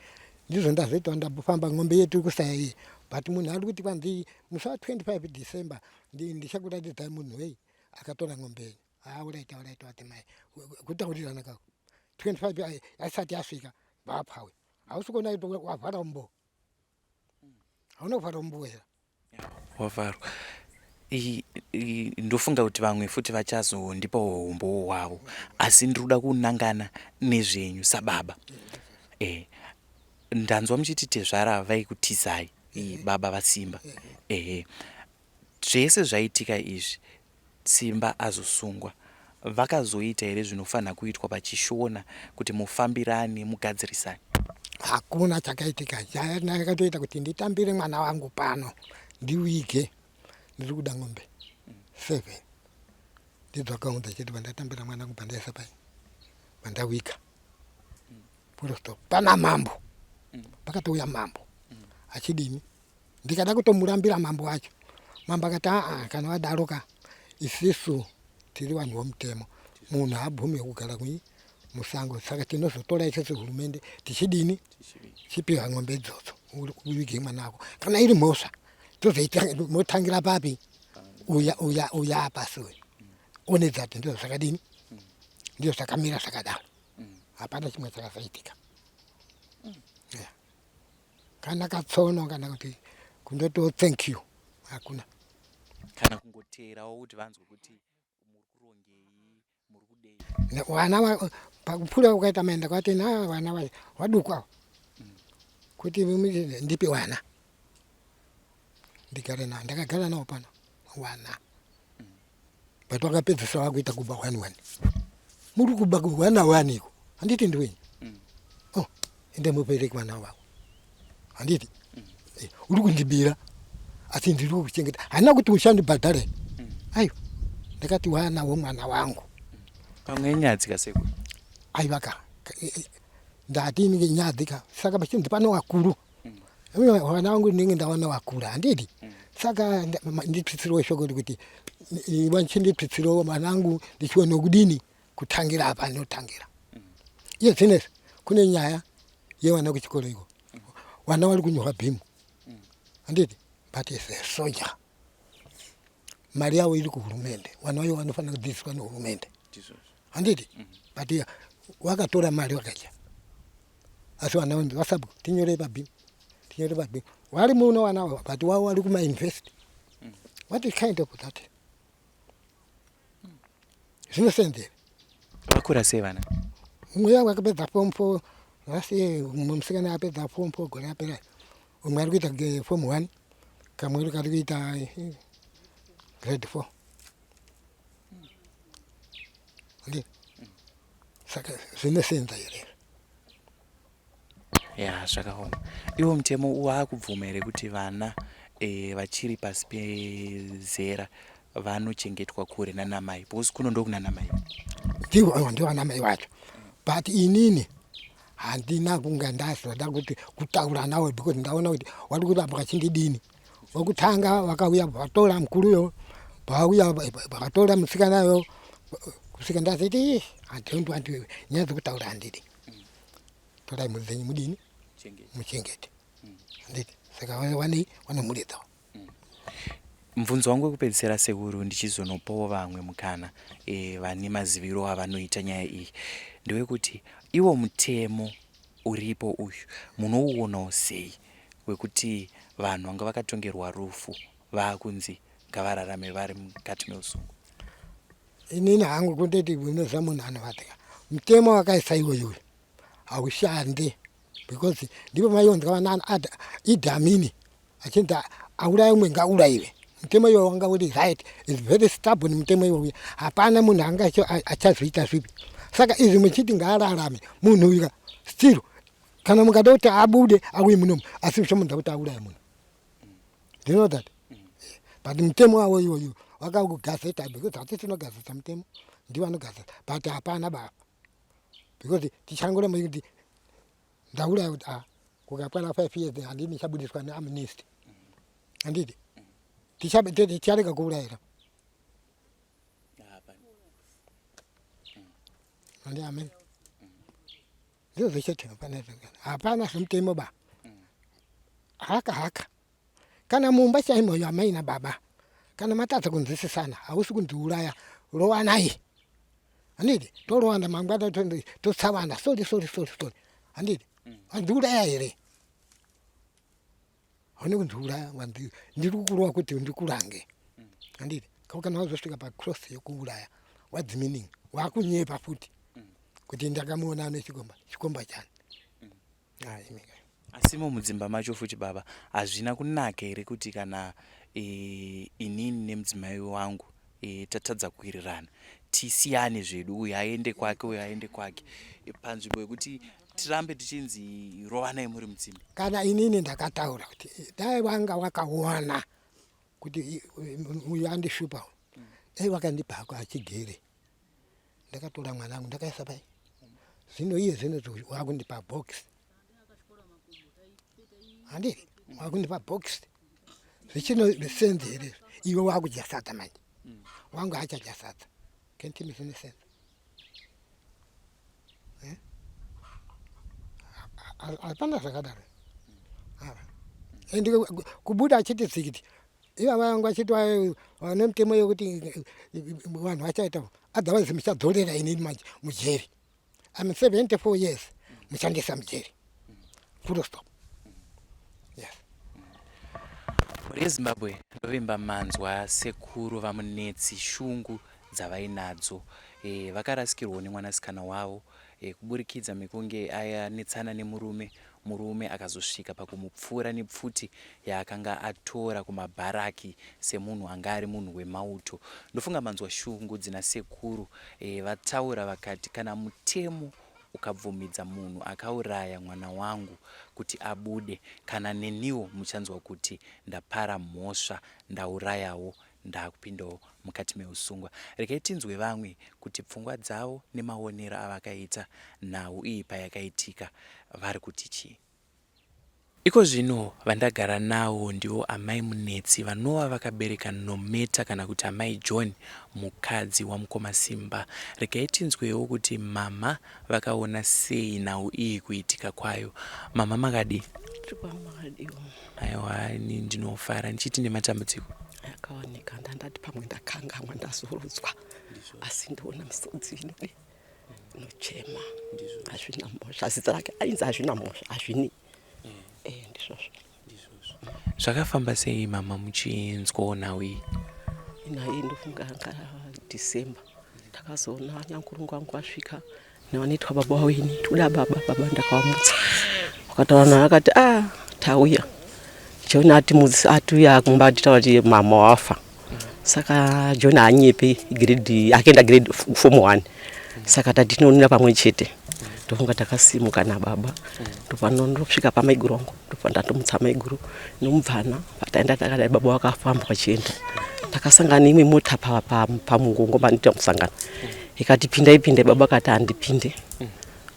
ndizvo ndazoita, ndambofamba ng'ombe yetu kusaya iye, but munhu ari kuti kwanzi musi wa25 December ndichakuratidzai munhu wei akatora ng'ombe yenyu. Auraita uraita wati mai kutaurirana kako 25 asati asvika vapawe, hausi kuona kuti wavhara umbo, hauna kuvhara umbo here? Wavharwa. Ndofunga kuti vamwe futi vachazondipawo umbowo hwavo, asi ndiri kuda kunangana nezvenyu sababa. E, ndanzwa muchiti tezvara vaikutizai, baba vaSimba. Ehe, zvese zvaitika izvi, Simba azosungwa, vakazoita here zvinofanira kuitwa pachishona kuti mufambirane, mugadzirisane? Hakuna chakaitika. Chakatoita kuti nditambire mwana wangu pano ndiwige, ndiri kuda ng'ombe 7 ndidzvakaunza chete. Pandatambira mwana wangu, pandaisa pai, pandawiga, full stop. Pana mambo, pakatouya mambo achidini, ndikada kutomurambira mambo wacho. Mambo akati, "Aa, kana wadaroka, isisu tiri vanhu vomutemo, munhu haabvumi kugara kui musango, saka tinozotora isusu hurumende tichidini, chipiwa ng'ombe idzodzo uvige mwana wako. Kana iri mhosva tozoita motangira papi? Uya uya uya pasi uyu onedzati." Ndizvo zvakadini, ndizvo zvakamira zvakadaro, hapana chimwe chakazoitika. Yeah. Kana katsono kana kuti kundotiwo thank you, hakuna. Kana kungoteerawo kuti vanzwe kuti muri kurongei, muri kudei? Vana pakupfuura ukaita maenda kwati na vana vaduku ava kuti ndipe vana ndigare navo. Ndakagara navo pano vana, but vakapedzisa vakuita kuba one one. Muri kuba wana one iko, handiti ndiwenyu? Oh, ende mubereki vana vavo, handiti? Uri kundibira asi ndiri kukuchengeta. Handina kuti uchandibhadhare, aiwa. Ndakati wana womwana wangu. Pamwe inyadzi kasekuru. Aiwa ka, ndati inenge nyadzi ka. Saka pachinzi pano vakuru, vana vangu ndinenge ndawana vakura, handiti? Saka nditsitsiriwo shoko rekuti vachinditsitsiriwo vana vangu, ndichiona kudini kutangira apa notangira iye zvinezvi. Kune nyaya yevana kuchikoro iko, vana vari kunyorwa bhimu, handiti? But is a soldier, mari yavo iri kuhurumende. Vana vayo vanofanira kudzidziswa nehurumende, handiti? But vakatora mari vakadya, asi vana vanzi vasabwa, tinyorei pabhimu, tinyorei pabhimu. Vari muno vana ava, but wavo vari kumauniversity. What is kind of that? Zvinosenzera. Vakura sei vana? Mumwe yangu akapedza form 4 last year, mumwe musikana apedza form 4 gore rapera, umwe ari kuita form 1, kamwe kari kuita grade 4. Ndi saka zvinosenza here? Ya, zvakaoma. Iwo mutemo waakubvuma here kuti vana vachiri pasi pezera vanochengetwa kure nanamai? Because kuno ndokunanamai. Ndivo, ndivo anamai vacho, but inini handina kunga ndazoda kuti kutaura nawo because ndaona kuti wari kuramba vachindidini. Wekutanga vakauya vatora mukuruyo, vauya vakatora musikanayo, kusvika ndaziti, "I don't want to, nyaya dzekutaura handidi. Torai mhuri dzenyu mudini, muchengete," handiti? Saka vanei vane mhuri dzavo. Mubvunzo wangu wekupedzisira sekuru, ndichizonopawo vamwe mukana vane maziviro avanoita nyaya iyi, ndewekuti iwo mutemo uripo uyu munouonawo sei, wekuti vanhu vanga vakatongerwa rufu vaakunzi ngavararame vari mukati meusungwa? Inini hangu kundoti unoziva munhu anovatika, mutemo wakaisa iwoyoyo haushandi, because ndipo maionzwa vana Idi Amini achinzi auraya umwe ngaurayiwe. Mutemo iwo wanga uri right, is very stubborn mutemo iwoyo. Hapana munhu anga achazoita zvipi. Saka izvi muchiti ngaararame munhu uyu, still kana mukada kuti abude auye munomu, asi uchamunza kuti auraye munhu. Do you know that? But mutemo wavo iwoyo wakagazeta, because hatisi tinogazeta mutemo, ndivo vanogazeta, but hapana baba, because tichangoramba kuti ndauraya kuti a kukapwana 5 years, handini ndichabudiswa neamnesty, handiti? Ticharega kuurayira handi? Amen. Ndizvo chete, hapana hapana zvemutemo ba. Haka haka kana mumba chaimoyo, amai nababa kana matadza kunzwisisana, hausi kundiuraya, rowanai, handiti? Torowana mangwana totsawana, sorry, sorry, sorry, sorry, handiti? Wandiuraya here? Haune kundiuraya, ndiri kukurova kuti ndikurange, handiti? Ko kana wazosvika pacross yekuuraya, what's the meaning? Wakunyepa futi kuti ndakamuona ane chikomba. Chikomba chani? Ah, imika. Asimo mudzimba macho futi baba, hazvina kunaka here kuti kana inini nemudzimai wangu tatadza kuwirirana, tisiyane zvedu, uyu aende kwake, uyu aende kwake, panzvimbo yekuti tirambe tichinzi rovanai muri mudzimba? Kana inini ndakataura kuti dai wanga wakaona kuti uyu andishupa, dai wakandipa hako achigere. Ndakatora mwana wangu ndakaisa pai. Zvino iye zvino wakundipa box, handiri wakundipa box, zvichino sense here? Iwe wakudya sadza manje, wangu achadya sadza. Kentimi zvine sense? Eh? Hapana zvakadaro. And kubuda achiti tsikiti, ivava vangu vachiti vane mutemo yekuti vanhu vachaita, otherwise muchadzorera inini manje mujeri. I'm 74 years, muchandisa mujeri, full stop. Yes. Mhuri yeZimbabwe, ndovimba manzwa sekuru vaMunetsi shungu dzavainadzo. Vakarasikirwawo nemwanasikana wavo kuburikidza mekunge ayanetsana nemurume, murume akazosvika pakumupfura nepfuti yaakanga atora kumabharaki semunhu anga ari munhu wemauto. Ndofunga manzwa shungu dzina sekuru. Vataura vakati kana mutemo ukabvumidza munhu akauraya mwana wangu kuti abude, kana neniwo muchanzwa kuti ndapara mhosva, ndaurayawo, ndakupindawo mukati meusungwa. Regai tinzwe vamwe kuti pfungwa dzavo nemaonero avakaita nhau iyi payakaitika vari kuti chii. Iko zvino vandagara nawo ndivo Amai Munetsi vanova vakabereka Nometa kana kuti Amai John, mukadzi waMukoma Simba. Regai tinzwewo kuti mhamha vakaona sei nhau iyi kuitika kwayo. Mhamha, makadii? Tiri kwamakadiwa. Aiwa, ini ndinofara ndichiti nematambudziko. Akawanika ndandati pamwe ndakangamwa, ndazorodzwa, asi ndiona misodzi inodi inochema. Hazvina mhosva, zita rake ainzi hazvina mhosva, hazvini. Ndizvozvo. Zvakafamba sei mama muchinzwawo nhau iyi? Naye ndofunga anga December, takazoona nyankurungu wangu asvika nevanoitwa baba wawini, toda baba, baba ndakavamutsa, wakataura naye akati a tauya John atimutsa, atiuya kumba atitaura kuti mama wafa. Saka John haanyepi, grade akaenda grade form 1, saka tati tinoonera pamwe chete. Ndofunga takasimuka nababa, ndopanondosvika pamaiguru wangu, ndopa ndatomutsa maiguru nomubvana. Pataenda takadai, baba wakafamba vachienda, takasangana neimwe mota pamungongo panoita musangano, ikati pindai, pindai. Baba akati handipinde,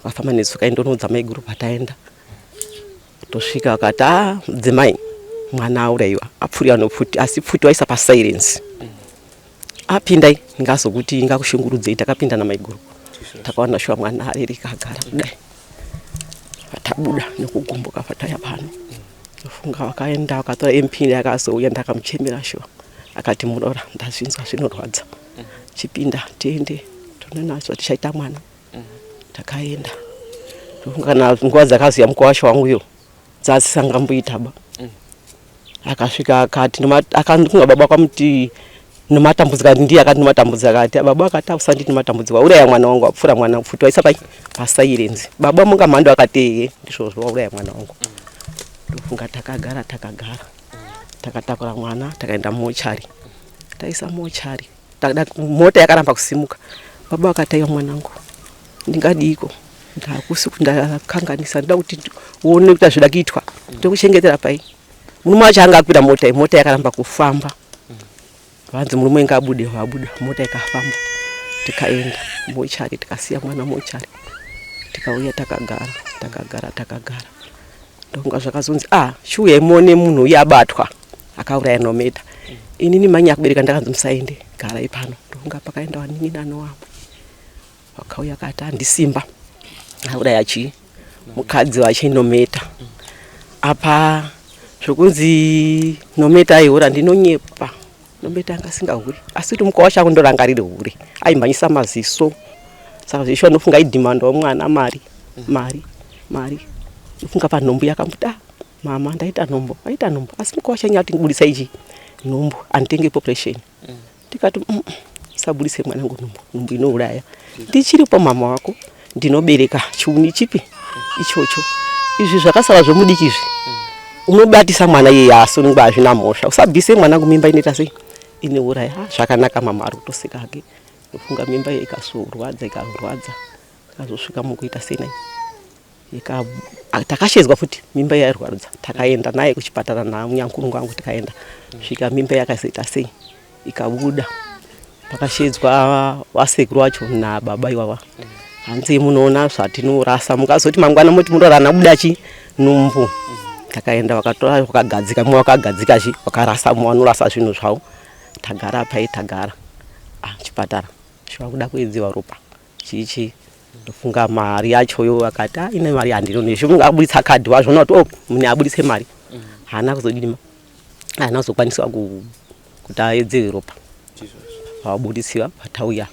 vakafamba netsoka, indonoudza maiguru. Pataenda tosvika vakati a mudzimai, mwana aurayiwa, apfuriwa nopfuti, asi pfuti waisa pasilence. Apindai, ndingazokuti ingakushungurudzei. Takapinda namaiguru, takaona shuwa mwana arereka agara kudai. Patabuda nekugumbuka pataya pano, ndofunga vakaenda vakatora MP akazouya, ndakamuchemera shuwa, akati murora, ndazvinzwa, zvinorwadza, chipinda tiende tonoona zvatichaita mwana. Takaenda, ndofunga kana nguva dzakaziya mukwasha wangu iyo dzasisangamboita ba. Akasvika akati akandifunga baba akamuti nomatambudziko, akati ndiye akati nomatambudziko, akati baba akati ausanditi nomatambudziko, wauraya mwana wangu, wapfura mwana pfuti waisa pai pasilence. Baba munga mhando akati ehe, ndizvozvo, wauraya mwana wangu. Ndofunga takagara takagara, takatakura mwana, takaenda mumochari, taisa mochari, mota yakaramba kusimuka. Baba vakati aiwa mwanangu, ndingadiko, ndakusi ndakanganisa, ndoda kuti uone kuti hazvida kuitwa, tokuchengetera pai? Murume wacho anga akwira mota iyi, mota yakaramba kufamba. Vanzi murume inga abude, vabuda, mota ikafamba, tikaenda mochari, tikasiya mwana mochari, tikauya takagara takagara takagara. Ndofunga zvakazonzi a chiuyai muone munhu uye abatwa akauraya Nometa. Inini manya kubereka ndakanzi musaende, garai pano. Ndofunga pakaenda vanin'ina nowamwe vakauya akati handisimba auraya chii mukadzi wachiNometa. Apa zvokunzi Nometa aihura, ndinonyepa. Nometa anga asingahuri, asi kuti mukwa wacho akundorangarire hure, aimhanyisa maziso. Saka zveshuwa ndofunga aidhimandawo mwana mari, mari, mari. Ndofunga panhombo yakamuti ah mama ndaita nhombo, aita nhombo, asi mukwa wacho anyati kubudisa ichi nhombo anditenge population. Ndikati usabudise mwanangu nhumbu, nhumbu inouraya. Ndichiripo mama wako, ndinobereka chiuni chipi ichocho. Izvi zvakasara zvomudiki izvi unobatisa mwana iyeye asunungwa, hazvina mhosva. Usabvise mwanangu mimba inoita sei inouraya. Zvakanaka mama ari kutoseka hake. Ndofunga mimba iyo ikasorwadza ikarwadza ikazosvika mukuita sei nai takashedzwa futi mimba yairwadza takaenda naye kuchipatara namunyankurungu wangu tikaenda svika mimba yakazoita sei ikabuda pakashedzwa vasekuru vacho nababa ivava hanzi munoona zvatinorasa mukazoti mangwana moti munorana buda chi nhumbu takaenda vakatora vakagadzika mumwe vakagadzika chi vakarasa mumwe vanorasa zvinhu zvavo tagara pai tagara ah, chipatara shuwa kuda kuedziwa ropa chii chii ndofunga mari yachoyo akati ah, ine mari handinoni zvo munhu aburitsa kadhi wazvona kuti oh munhu abuditse mari haana kuzodini haana kuzokwaniswa kuti aedzere ropa vabuditsiwa patauya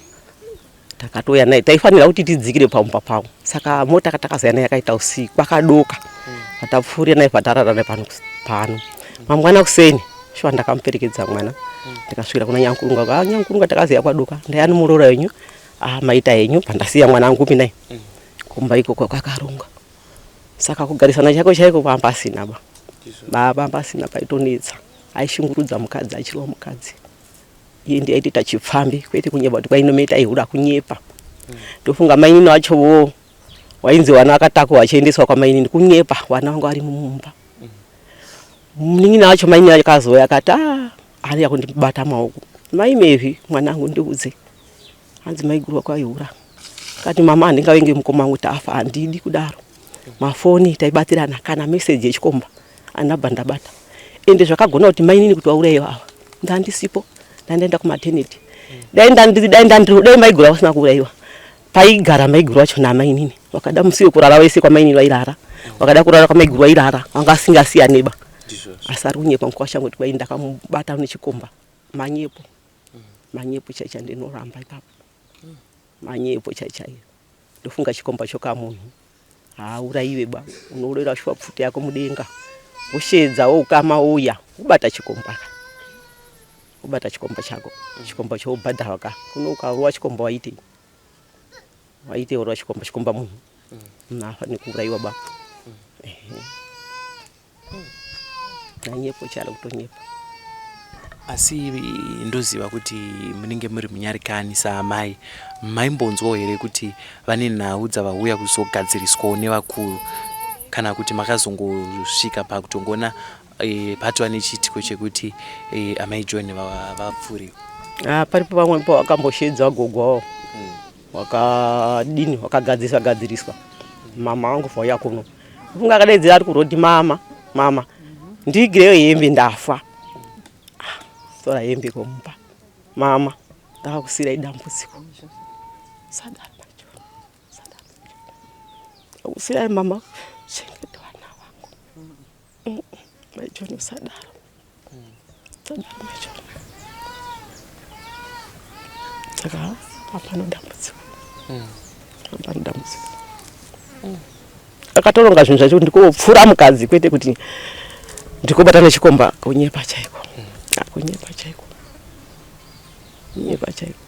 takatouya naye taifanira kuti tidzikire pamumba pavo saka mota katakazouya naye yakaita usiku kwakadoka patapfuurira naye patarara naye pano pano mangwana kuseni shuwa ndakamuperekedza mwana ndikasvikira kuna nyankurunga ah, nyankurunga takaziya kwadoka ndayani muroora wenyu ah, maita henyu pandasiya mwana wangu kupi nai kumba ikoko kwakaronga saka kugarisana chaiko chaiko pamba pasina ba baba pasina paitonetsa aishungurudza mukadzi achirova mukadzi iye ndiye aitoita chipfambi kwete kunyepa kuti kwainometa aihura kunyepa ndofunga mainini wacho wo wainzi vana vakatakwa vachiendeswa kwamainini kunyepa vana vanga vari mumba munin'ina wacho mainini akazouya akati ah ariya kundibata maoko mai Mary mwanangu ndiudze hanzi maiguru wako aihura kati mama handingavenge mukoma wangu tafa handidi kudaro mafoni taibatirana kana meseji yechikomba andabva ndabata ende zvakagona kuti mainini kuti vauraiwa ava ndandisipo ndandaenda kumaternity dai ndandiri dai ndandiri dai maiguru vasina kuuraiwa paigara maiguru vacho namainini vakada musi wekurara vese kwamainini vairara vakada kurara kwamaiguru vairara vanga asingasiyane ba asi ari kunyepa mukwasha kuti kwai ndakamubata nechikomba manyepo manyepo chaicha ndinoramba ipapo manyepo chaichaiyo ndofunga chikomba chokamunhu haaurayiwe ba unourera shuwa pfuti yako mudenga woshedza woukama uya wobata chikomba wobata chikomba chako chikomba chobhadharwa ka kuno ukarowa chikomba waitei waitei warowa chikomba chikomba munhu munhu haafaniri kuurayiwa ba Manyepo charo kutonyepa. Asi ndoziva kuti munenge muri munyarikani saamai, maimbonzwawo here kuti vane nhau dzavauya kuzogadziriswawo nevakuru kana kuti makazongosvika pakutongoona e, patova nechiitiko chekuti e, amai John vapfuriwa? Ah, paripo pamwe pawakambosheedza gogo wavo wakadini wakagadziriswa gadziriswa mama wangu vauya kuno funga akadaidzira ari kurodi mama mama ndiigireyo hembe ndafa ah, tora hembe komupa mama ndakakusiirai dambudziko sadaro sadaro ndakusiirai mama chengeta vana vangu Mai John usadaro. Usadaro Mai John. Saka hapana dambudziko. Hapana dambudziko. Akatoronga zvinhu zvacho kuti ndikopfura mukadzi kwete kuti ndikobata nechikomba kunyepa chaiko. Kunyepa chaiko. Kunyepa chaiko.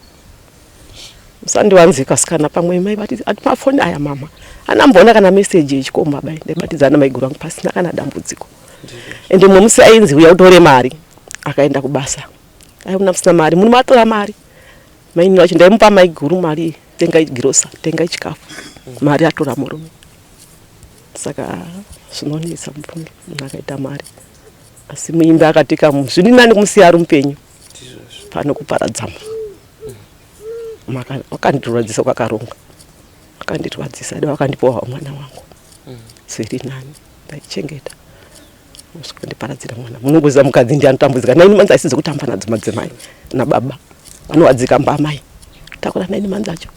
Musandiwanzika sikana pamwe mai vati ati mafoni aya mama anamboona kana message yechikomba bai ndaibatidzana maiguru angu pasina kana dambudziko ende mumwe musi ainzi uya utore mari akaenda kubasa aiona musina mari murume atora mari mainini vacho ndaimupa maiguru mari tengai girosa tengai chikafu mari atora murume saka zvinonetsa mufunge munhu akaita mari asi muimbi akatika zviri nani kumusiya ari mupenyu pano kuparadza wakandirwadzisa kwakaronga wakandirwadzisa dai wakandipowa mwana wangu zviri nani ndaichengeta usvika ndiparadzira mwana munongoziva mukadzi ndiye anotambudzika naini manzi aisi dzekutamba nadzo madzimai nababa vanowadzika mbamai takura naini manzi acho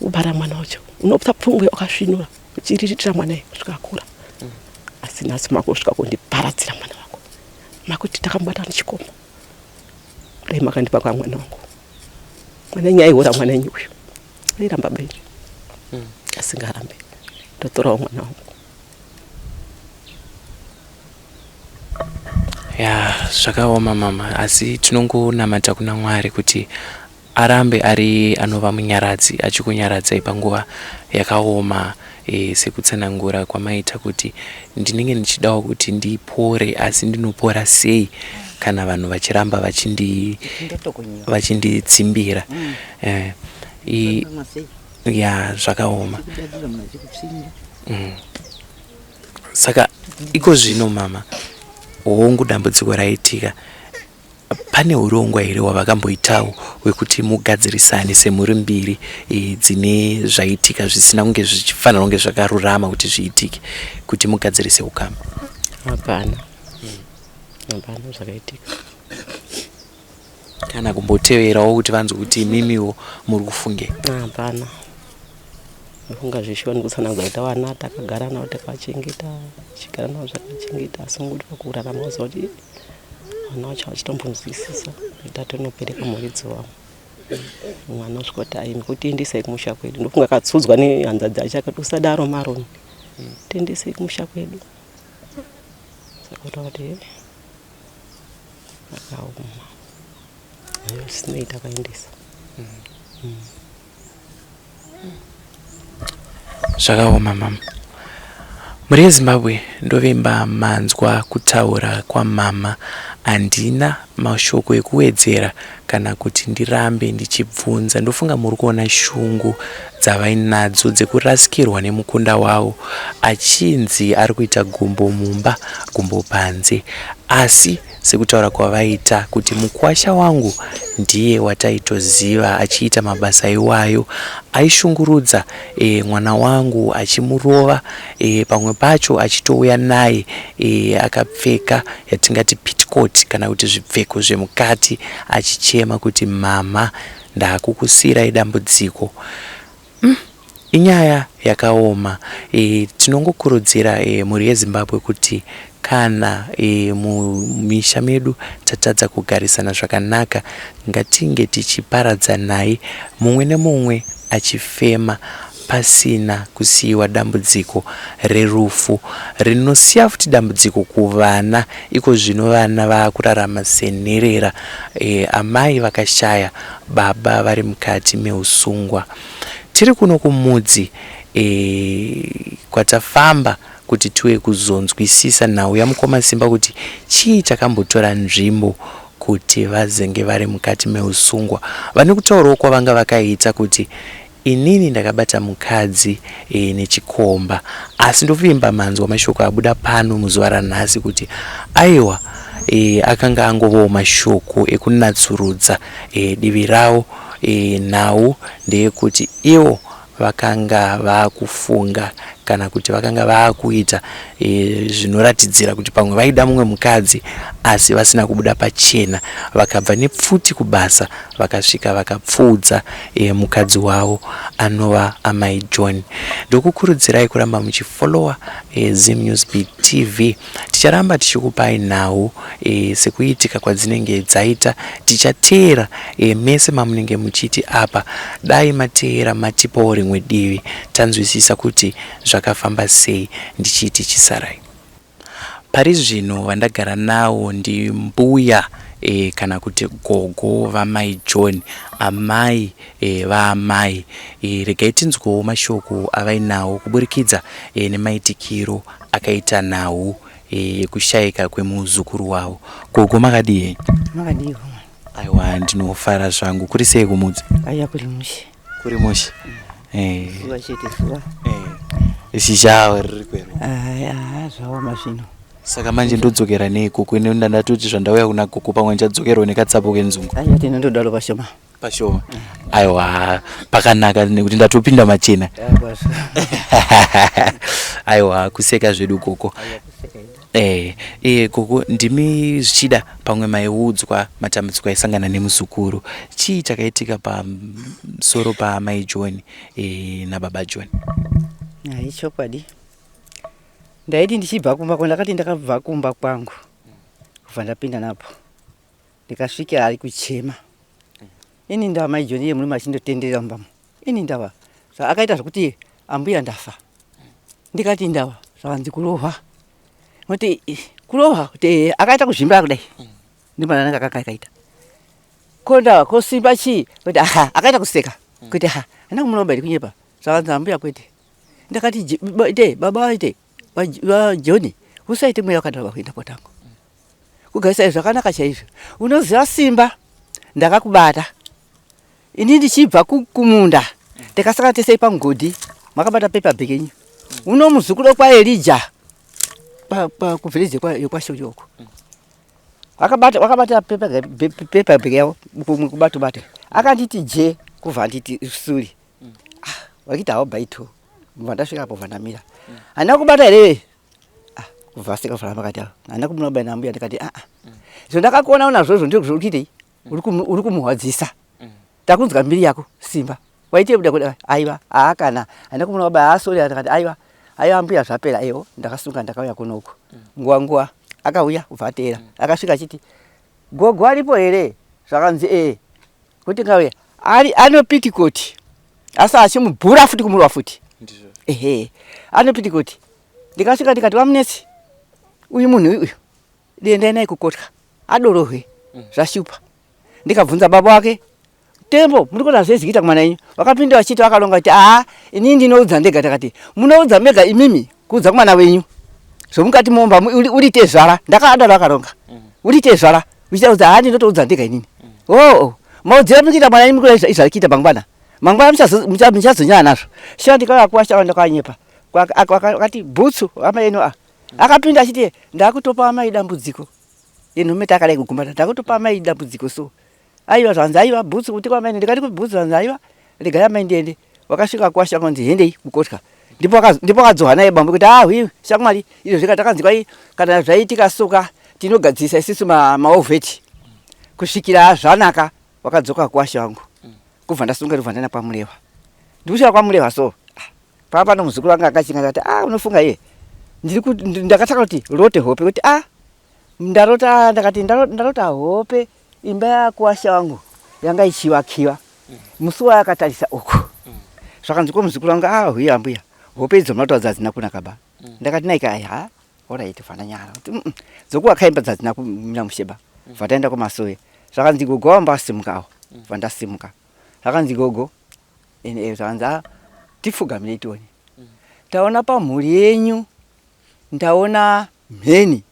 ubara mwana wacho unopsa pfungwe wakasvinura uchiriritira mwana iye kusvika akura asi nhasi makusvika kundiparadzira mwana wako makuti takamubata nechikomba dai makandipa kwa mwana wangu mwana enyu aihura mwana enyu uyu airamba benyu asingarambe ndotorawo mwana wangu. Ya, zvakaoma mama, asi tinongonamata kuna Mwari kuti arambe ari anova munyaradzi achikunyaradzai panguva yakaoma e, sekutsanangura kwamaita kuti ndinenge ndichidawo kuti ndipore asi ndinopora sei kana vanhu vachiramba vachindi vachinditsimbira mm. eh, i, ya zvakaoma mm. Saka iko zvino mama, hongu dambudziko raitika, pane urongwa here hwavakamboitawo hwekuti mugadzirisane semhuri mbiri e, dzine zvaitika zvisina kunge zvichifanira kunge zvakarurama kuti zviitike kuti mugadzirise ukama? Hapana, hapana zvakaitika. Kana kumboteverawo kuti vanzwe kuti imimiwo muri kufungei? Hapana. Ndofunga zveshuwa nekutsanangudza kuti vana takagara navo takavachengeta tichigara navo zvakachengeta asi ngokuti pakurarama waziva kuti vana vacho vachitombonzwisisa kuti atinopereka muridzi wavo mwana osvika kuti aimi kutiendesai kumusha kwedu ndofunga akatsudzwa nehanzadzi acho akati usadaro maroni tiendesei kumusha kwedu saka kuti akaoma zvisinei takaendesa mm. Zvakaoma mama. Mhuri yeZimbabwe ndovimba manzwa kutaura kwamama handina mashoko ekuwedzera kana kuti ndirambe ndichibvunza ndofunga muri kuona shungu dzavainadzo dzekurasikirwa nemukunda wavo achinzi ari kuita gumbo mumba gumbo panze asi Sekutaura kwavaita kuti mukuwasha wangu ndiye wataitoziva achiita mabasa iwayo aishungurudza e, mwana wangu achimurova e, pamwe pacho achitouya naye e, akapfeka yatingati pitcot kana kuti zvipfeko zvemukati achichema kuti mama ndakukusiirai dambudziko mm. Inyaya yakaoma e, tinongokurudzira e, mhuri yeZimbabwe kuti kana e, mumisha medu tatadza kugarisana zvakanaka ngatinge tichiparadzanai mumwe nemumwe achifema pasina kusiyiwa dambudziko rerufu rinosiya futi dambudziko kuvana iko zvino vana vakurarama senherera e, amai vakashaya baba vari mukati meusungwa Tiri kuno kuMudzi e, kwatafamba kuti tiuye kuzonzwisisa nhau yamukoma Simba kuti chii chakambotora nzvimbo kuti vazenge vari mukati meusungwa. Vane kutaurawo kwavanga vakaita kuti inini ndakabata mukadzi e, nechikomba asi ndovimba manzwa mashoko abuda pano muzuva ranhasi kuti aiwa e, akanga angovawo mashoko ekunatsurudza e, divi ravo E, nhau ndeyekuti ivo vakanga vakufunga kana kuti vakanga vakuita e, zvinoratidzira kuti pamwe vaida mumwe mukadzi asi vasina kubuda pachena vakabva nepfuti kubasa vakasvika vakapfuudza e, mukadzi wavo anova amai John. Ndokukurudzirai kuramba muchifollowa e, Zim News Beat TV. Ticharamba tichikupai nhau e, sekuitika kwadzinenge dzaita. Tichateera e, mese mamunenge muchiti apa dai mateera matipawo rimwe divi tanzwisisa kuti zvakafamba sei. Ndichiti chisarai. Pari zvino vandagara nawo ndi mbuya e, kana kuti gogo vamai John, amai e, vaamai. E, regai tinzwewo mashoko avainawo kuburikidza e, nemaitikiro akaita nhau yekushaika kwemuzukuru wavo. Gogo makadii henyu? Makadii mwana? Aiwa ndinofara zvangu. Kuri sei kumudzi? Aiwa kuri mushe. Kuri mushe. Eh. Zuva chete zuva. Eh. Zhizha riri kwero. Aya zvaoma zvino. Saka manje ndodzokera nei gogo ine ndatoti zvandauya kuna gogo pamwe ndichadzokerwa nekatsapo kenzungu. Aiwa tinondodaro pashoma. Pashoma. Aiwa pakanaka nekuti ndatopinda machena. Aiwa kuseka zvedu gogo. Eh, eh gogo ndimi zvichida pamwe maiudzwa matambudziko aisangana nemuzukuru. Chii chakaitika pamusoro paamai John eh, nababa John? Hai chokwadi. Ndaiti ndichibva kumba kwangu ndakati ndakabva kumba kwangu kubva ndapinda napo. Ndikasvika ari kuchema. Ini ndava mai John iye murume achindotenderera mumba umu. Ini ndava. Akaita zvekuti ambuya ndafa. Ndikati ndava zvakanzi kurohwa. Noti Kurohwa kuti ehe akaita kuzvimba kudai. Ndimana nanga kakaita. Konda kosimba chii kuti aha akaita kuseka kuti ha handina kumurova here kunyepa zvakanzi ambuya kwete. Ndakati ite baba ite vaJohn usaite mweya wakadaro kuenda kwatangu. Kugarisai zvakanaka chaizvo. Unoziva simba ndakakubata ini ndichibva kumunda takasangana tese pamugodhi makabata pepa bag yenyu uno muzukuru kwaElija kuvillage yekwashori uko wakabata wakabata pepa pepa bag yavo kumwe kubato bata akanditi je kubva anditi suri ah wakiti hawo baito kubva ndasvika apo bva ndamira handina kubata here ah kubva aseka vhara pakati apo handina kumuna kubaina mbuya ndikati ah ah izvo ndakakuona unazvozvo ndizvo zviri kuitei uri kumuhwadzisa takunzwa mbiri yako simba waite kuda kuda aiwa haa kana handina kumuna kubaya haa sorry ndikati aiwa aiwa mbuya zvapera ewo ndakasunga ndakauya kuno uku nguva nguva akauya kubva ateera akasvika achiti gogo aripo here zvakanzi ee kuti ngauya ari ano pitikoti asi achimubhura futi kumurwa futi ehe ano pitikoti ndikasvika ndikati vamunetsi uyu munhu uyu dendai naye kukotya adorohwe zvashupa ndikabvunza baba wake tembo muri kuona zvezviita kumwana yenyu vakapinda vachiti vakalonga kuti aa inini ndinoudza ndega takati munoudza mega imimi kuudza kumwana wenyu zvomukati momba uri tezvara ndakadaro akaronga uri tezvara uchiita haa ndinotoudza ndega inini oo maudzira muri kuita mwana yenyu muri kuona izvari kuita mangwana mangwana muchazonyaya nazvo shuwa ndikauya kuwasha ndakanyepa akati bhutsu amai eno a akapinda achiti ndakutopa amai dambudziko inhumeta akadai kugumbata ndakutopa amai dambudziko so aiwa zvanzi aiwa bhutsu kuti kwamai ndikati kubhutsu zvanzi aiwa regai amai ndiende wakasvika kwasha kwanzi hendei kukotya ndipo ndipo akadzoha naye bambo kuti ah hwi shamwari izvo zvika takanzi kwai kana zvaitika soka tinogadzirisa isisu maovheti kusvikira zvanaka wakadzoka kwasha wangu kubva ndasunga ndobva ndaenda kwamurewa ndikusvika kwamurewa so ah, pava pano muzukuru wanga akachinga ndakati ah unofunga iye ndiri ndakatanga kuti rote hope kuti ah ndarota ndakati ndarota hope imba yakuwasha wangu yanga ichivakiwa musi wayakatarisa uku zvakanzi ko muzukuru wangu ah huya mbuya hope idzo munotaura dzadzina kunaka ba ndakati naika ai ha orit fana nyara kuti dzokuwaka imba dzadzina kumira mushe ba bva taenda kumasowe zvakanzi gogo wamba asimukawo bva ndasimuka zvakanzi gogo ene zvakanzi ah tipfugamire tione taona pamhuri yenyu ndaona mheni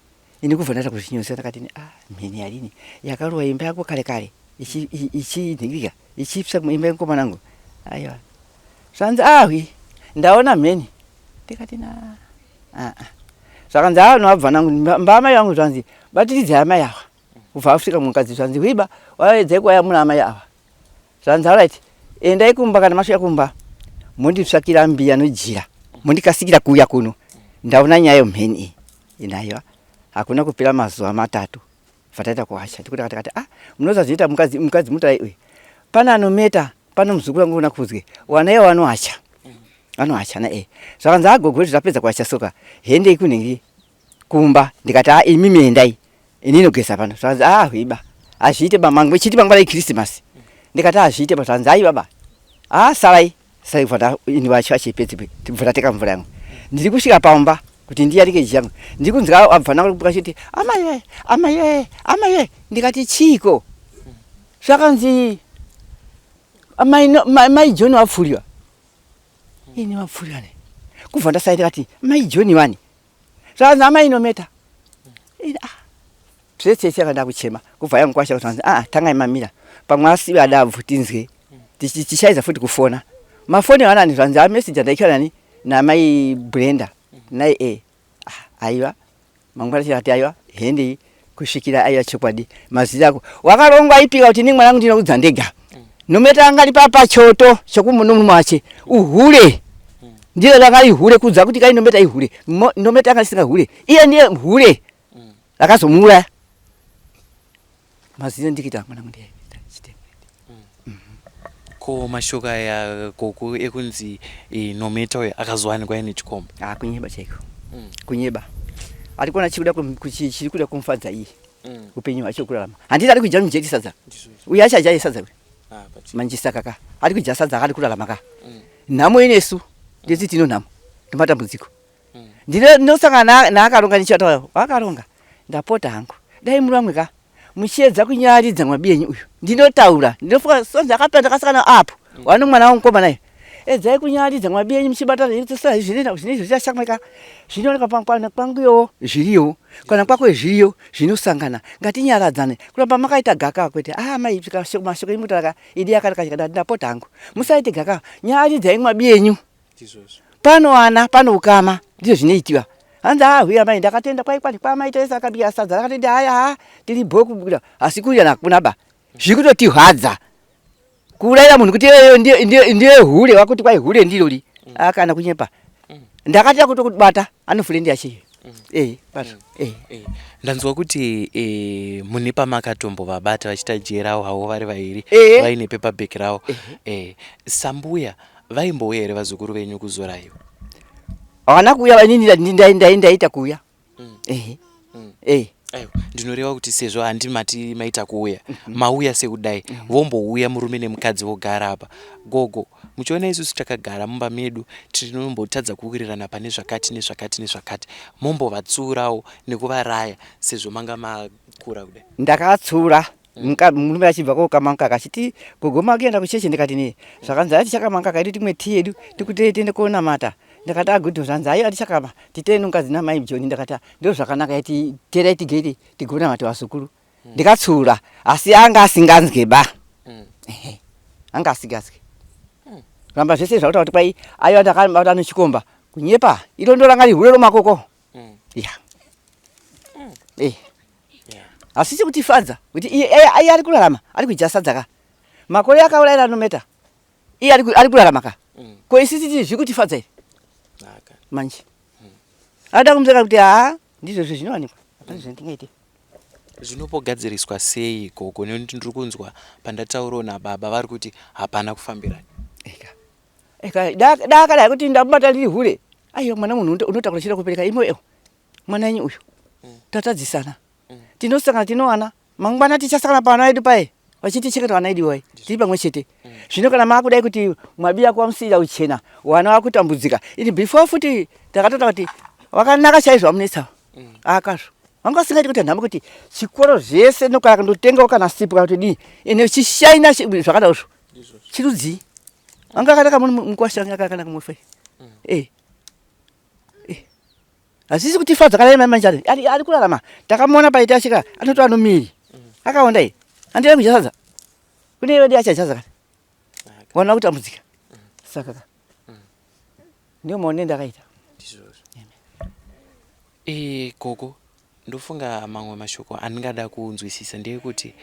ini kubva ndaita kuzvinyusa ndakati ah mheni yarini yakarova imba yako kare kare ichinhingirika ichipsa imba yemukomana wangu aiwa zvanzi ahwi ndaona mheni ndikati na aa zvakanzi aa noabva nangu mbaamai vangu zvanzi batiridzai amai ava kubva asvika mukadzi zvanzi hwiba waedzai kuwayamura amai ava zvanzi alright endai kumba kana masvika kumba monditsvakira mbiya nojira mondikasikira kuuya kuno ndaona nyaya yomheni iyi inaiwa hakuna kupera mazuva matatu vataita kuhasha tikuti takati ah munoza zviita mukadzi mukadzi mutarai uyu pane anometa pano muzukuru wangu una kuzwe wana iwo anohacha anohacha na eh zvakanzi agogo zvapedza kuhacha soka hendei kunhingi kumba ndikati ah imimi endai ini inogeza pano zvakanzi ah hwiba hazviite ba mangwe chiti mangwana ikrisimasi ndikati hazviite ba zvanzi aiwa ba ah sarai sarai kubva ini vacho achipedzi bva ndateka mvura yangu ndiri kusvika pamba kuti ndiyarike ji yangu ndiri kunzwa abva nakubuka chiti amai wee amai wee amai wee ndikati chiiko zvakanzi amai mai John vapfuriwa ini vapfuriwa ne kubva ndasai ndikati mai John vani zvakanzi amai inometa ah zvese yaka ndakuchema kubva yangu kwasha kuti ah tangai mamira pamwe asivi adabvu tinzwe tichaidza futi kufona mafoni anani zvanzi ameseji andaikiwa nani namai Brenda nai e ah, aiwa mangwana chakati aiwa hendei kusvikira aiwa chokwadi mazita ako wakarongwa aipika kuti ini mwana wangu ndinoudza ndega nometa anga ari papachoto chokumunomurume wache uhure ndiro ranga ihure kudza kuti kai nometa ihure nometa anga isinga hure iye ndiye hure akazomuuraya mazino ndikita mwana wangu ndiye Ko mashoko aya gogo ekunzi Nometa uyo akazowanikwa aine chikomba? Ah, kunyeba chaiko. Kunyeba. Ari kuona chiri kuda chiri kuda kumufadza iye. Upenyu hwacho kurarama. Handiti ari kudya mujeti sadza. Uyu achadya sadza uyu. Manjisa kaka. Ari kudya sadza akari kurarama ka. Nhamo inesu. Ndesi tino nhamo. Nematambudziko. Ndinosangana naakaronga ndichataura. Wakaronga. Ndapota hangu dai muri vamwe ka muchiedza kunyaridza mwabiyenyu uyu ndinotaura ndinofunga so ndakapera ndakasakana apo wano mwana wangu mukomana uyu edzai kunyaridza mwabiyenyu muchibatana zvinoita zvinezvo zvichashamwika zvinooneka pangwana kwanguyowo zviriyo kana kwako zviriyo zvinosangana ngatinyaradzane kuramba makaita gaka kwete ah mai mashoko imutaura ka idi yakanaka chikadati ndapota hangu musaite gaka nyaridzai mwabiyenyu pano ana pano ukama ndizvo zvinoitiwa hanzi haa huya mai ndakatenda kwai kwani kwamai teresa akabika sadza rakatenda haya ha tiri bho kubuda asi kuuya hakuna ba zviri kutotihwadza kuurayira munhu kuti iyoyo ndiye hure wakuti kwai hure ndirori mm. akana kunyepa mm. ndakatira kutokubata anofurendi yacho iyo mm. eh bato eh. eh ndanzwa kuti eh, mune pamakatombovabata vachita jerawo havo vari vairi eh. vaine paper bag ravo eh. eh sambuya Vaimbouya here vazukuru venyu kuzoraiwa? Havana kuuya inini ndaita kuuya. Mm. Ehe. Mm. Eh. Aiwa, ndinoreva kuti sezvo handi mati maita kuuya mm -hmm. mauya sekudai mm -hmm. vombouya murume nemukadzi vogara apa gogo muchiona isusu takagara mumba medu tinombotadza kuwirirana pane zvakati nezvakati nezvakati mombovatsiurawo nekuvaraya sezvo manga makura kudai ndakatsiura Murume achibva kokama mukaka achiti gogo makuenda kuchechi ndikati nei zvakanzi ayi tichakama mukaka edu timwe tii yedu tikutei tiende konamata ndakati agudo ah, zvanzi ayi atichakama titei nongazi namai Joni ndakati ah, ndo zvakanaka yati terai tigei tigonamata vazukuru hmm. ndikatsiura asi anga asinganzwe ba hmm. anga asinganzwe hmm. ramba zvese zvakutaura kuti kwai aiwa ndakabata nechikomba kunyepa iro ndoranga rihure romakoko ya eh Asi chikutifadza kuti iye iye ari kurarama ari kudya sadza ka makore akaurayira nometa iye ari kurarama ka mm. ko isisi tiri zviri kutifadza here manje mm. ada kumuzeka kuti haa ndizvo zvo zvinowanikwa hapana zvandingaite zvinopogadziriswa sei gogo nekuti ndiri kunzwa pandataurawo nababa vari kuti hapana kufambirana eka eka dakadai kuti ndamubata riri hure aiwa mwana munhu unotakura chida kupereka imwe ewo mwana yenyu uyu mm. tatadzisana mm. tinosangana tinowana mangwana tichasangana pavana vedu paye vachitichengeta vana vedu iwaye tiri pamwe chete mm. zvino kana maakudai kuti mwabiya kuvamusiyira uchena wana wakutambudzika ini before futi takatoita kuti wakanaka chaizvo wamunetsa akazvo vanga vasingaiti kuti nhamo kuti chikoro zvese nokana kundotengawo kana sipo kana kuti dii ende chishaina zvakadaro zvo chirudzii vanga akanaka mukwasha anga akanaka mufe eh Hazvisi kutifadza kana mai manjani ari ari kurarama. Takamuona paita ashika anotova nomiri. Akaonda iyi. Handina kudya sadza. Kune iwe ndiye achadya sadza kani. Wana kutambudzika. Saka ka. Ndiyo maonero ndakaita. Eh gogo ndofunga mamwe mashoko andingada kunzwisisa ndeyekuti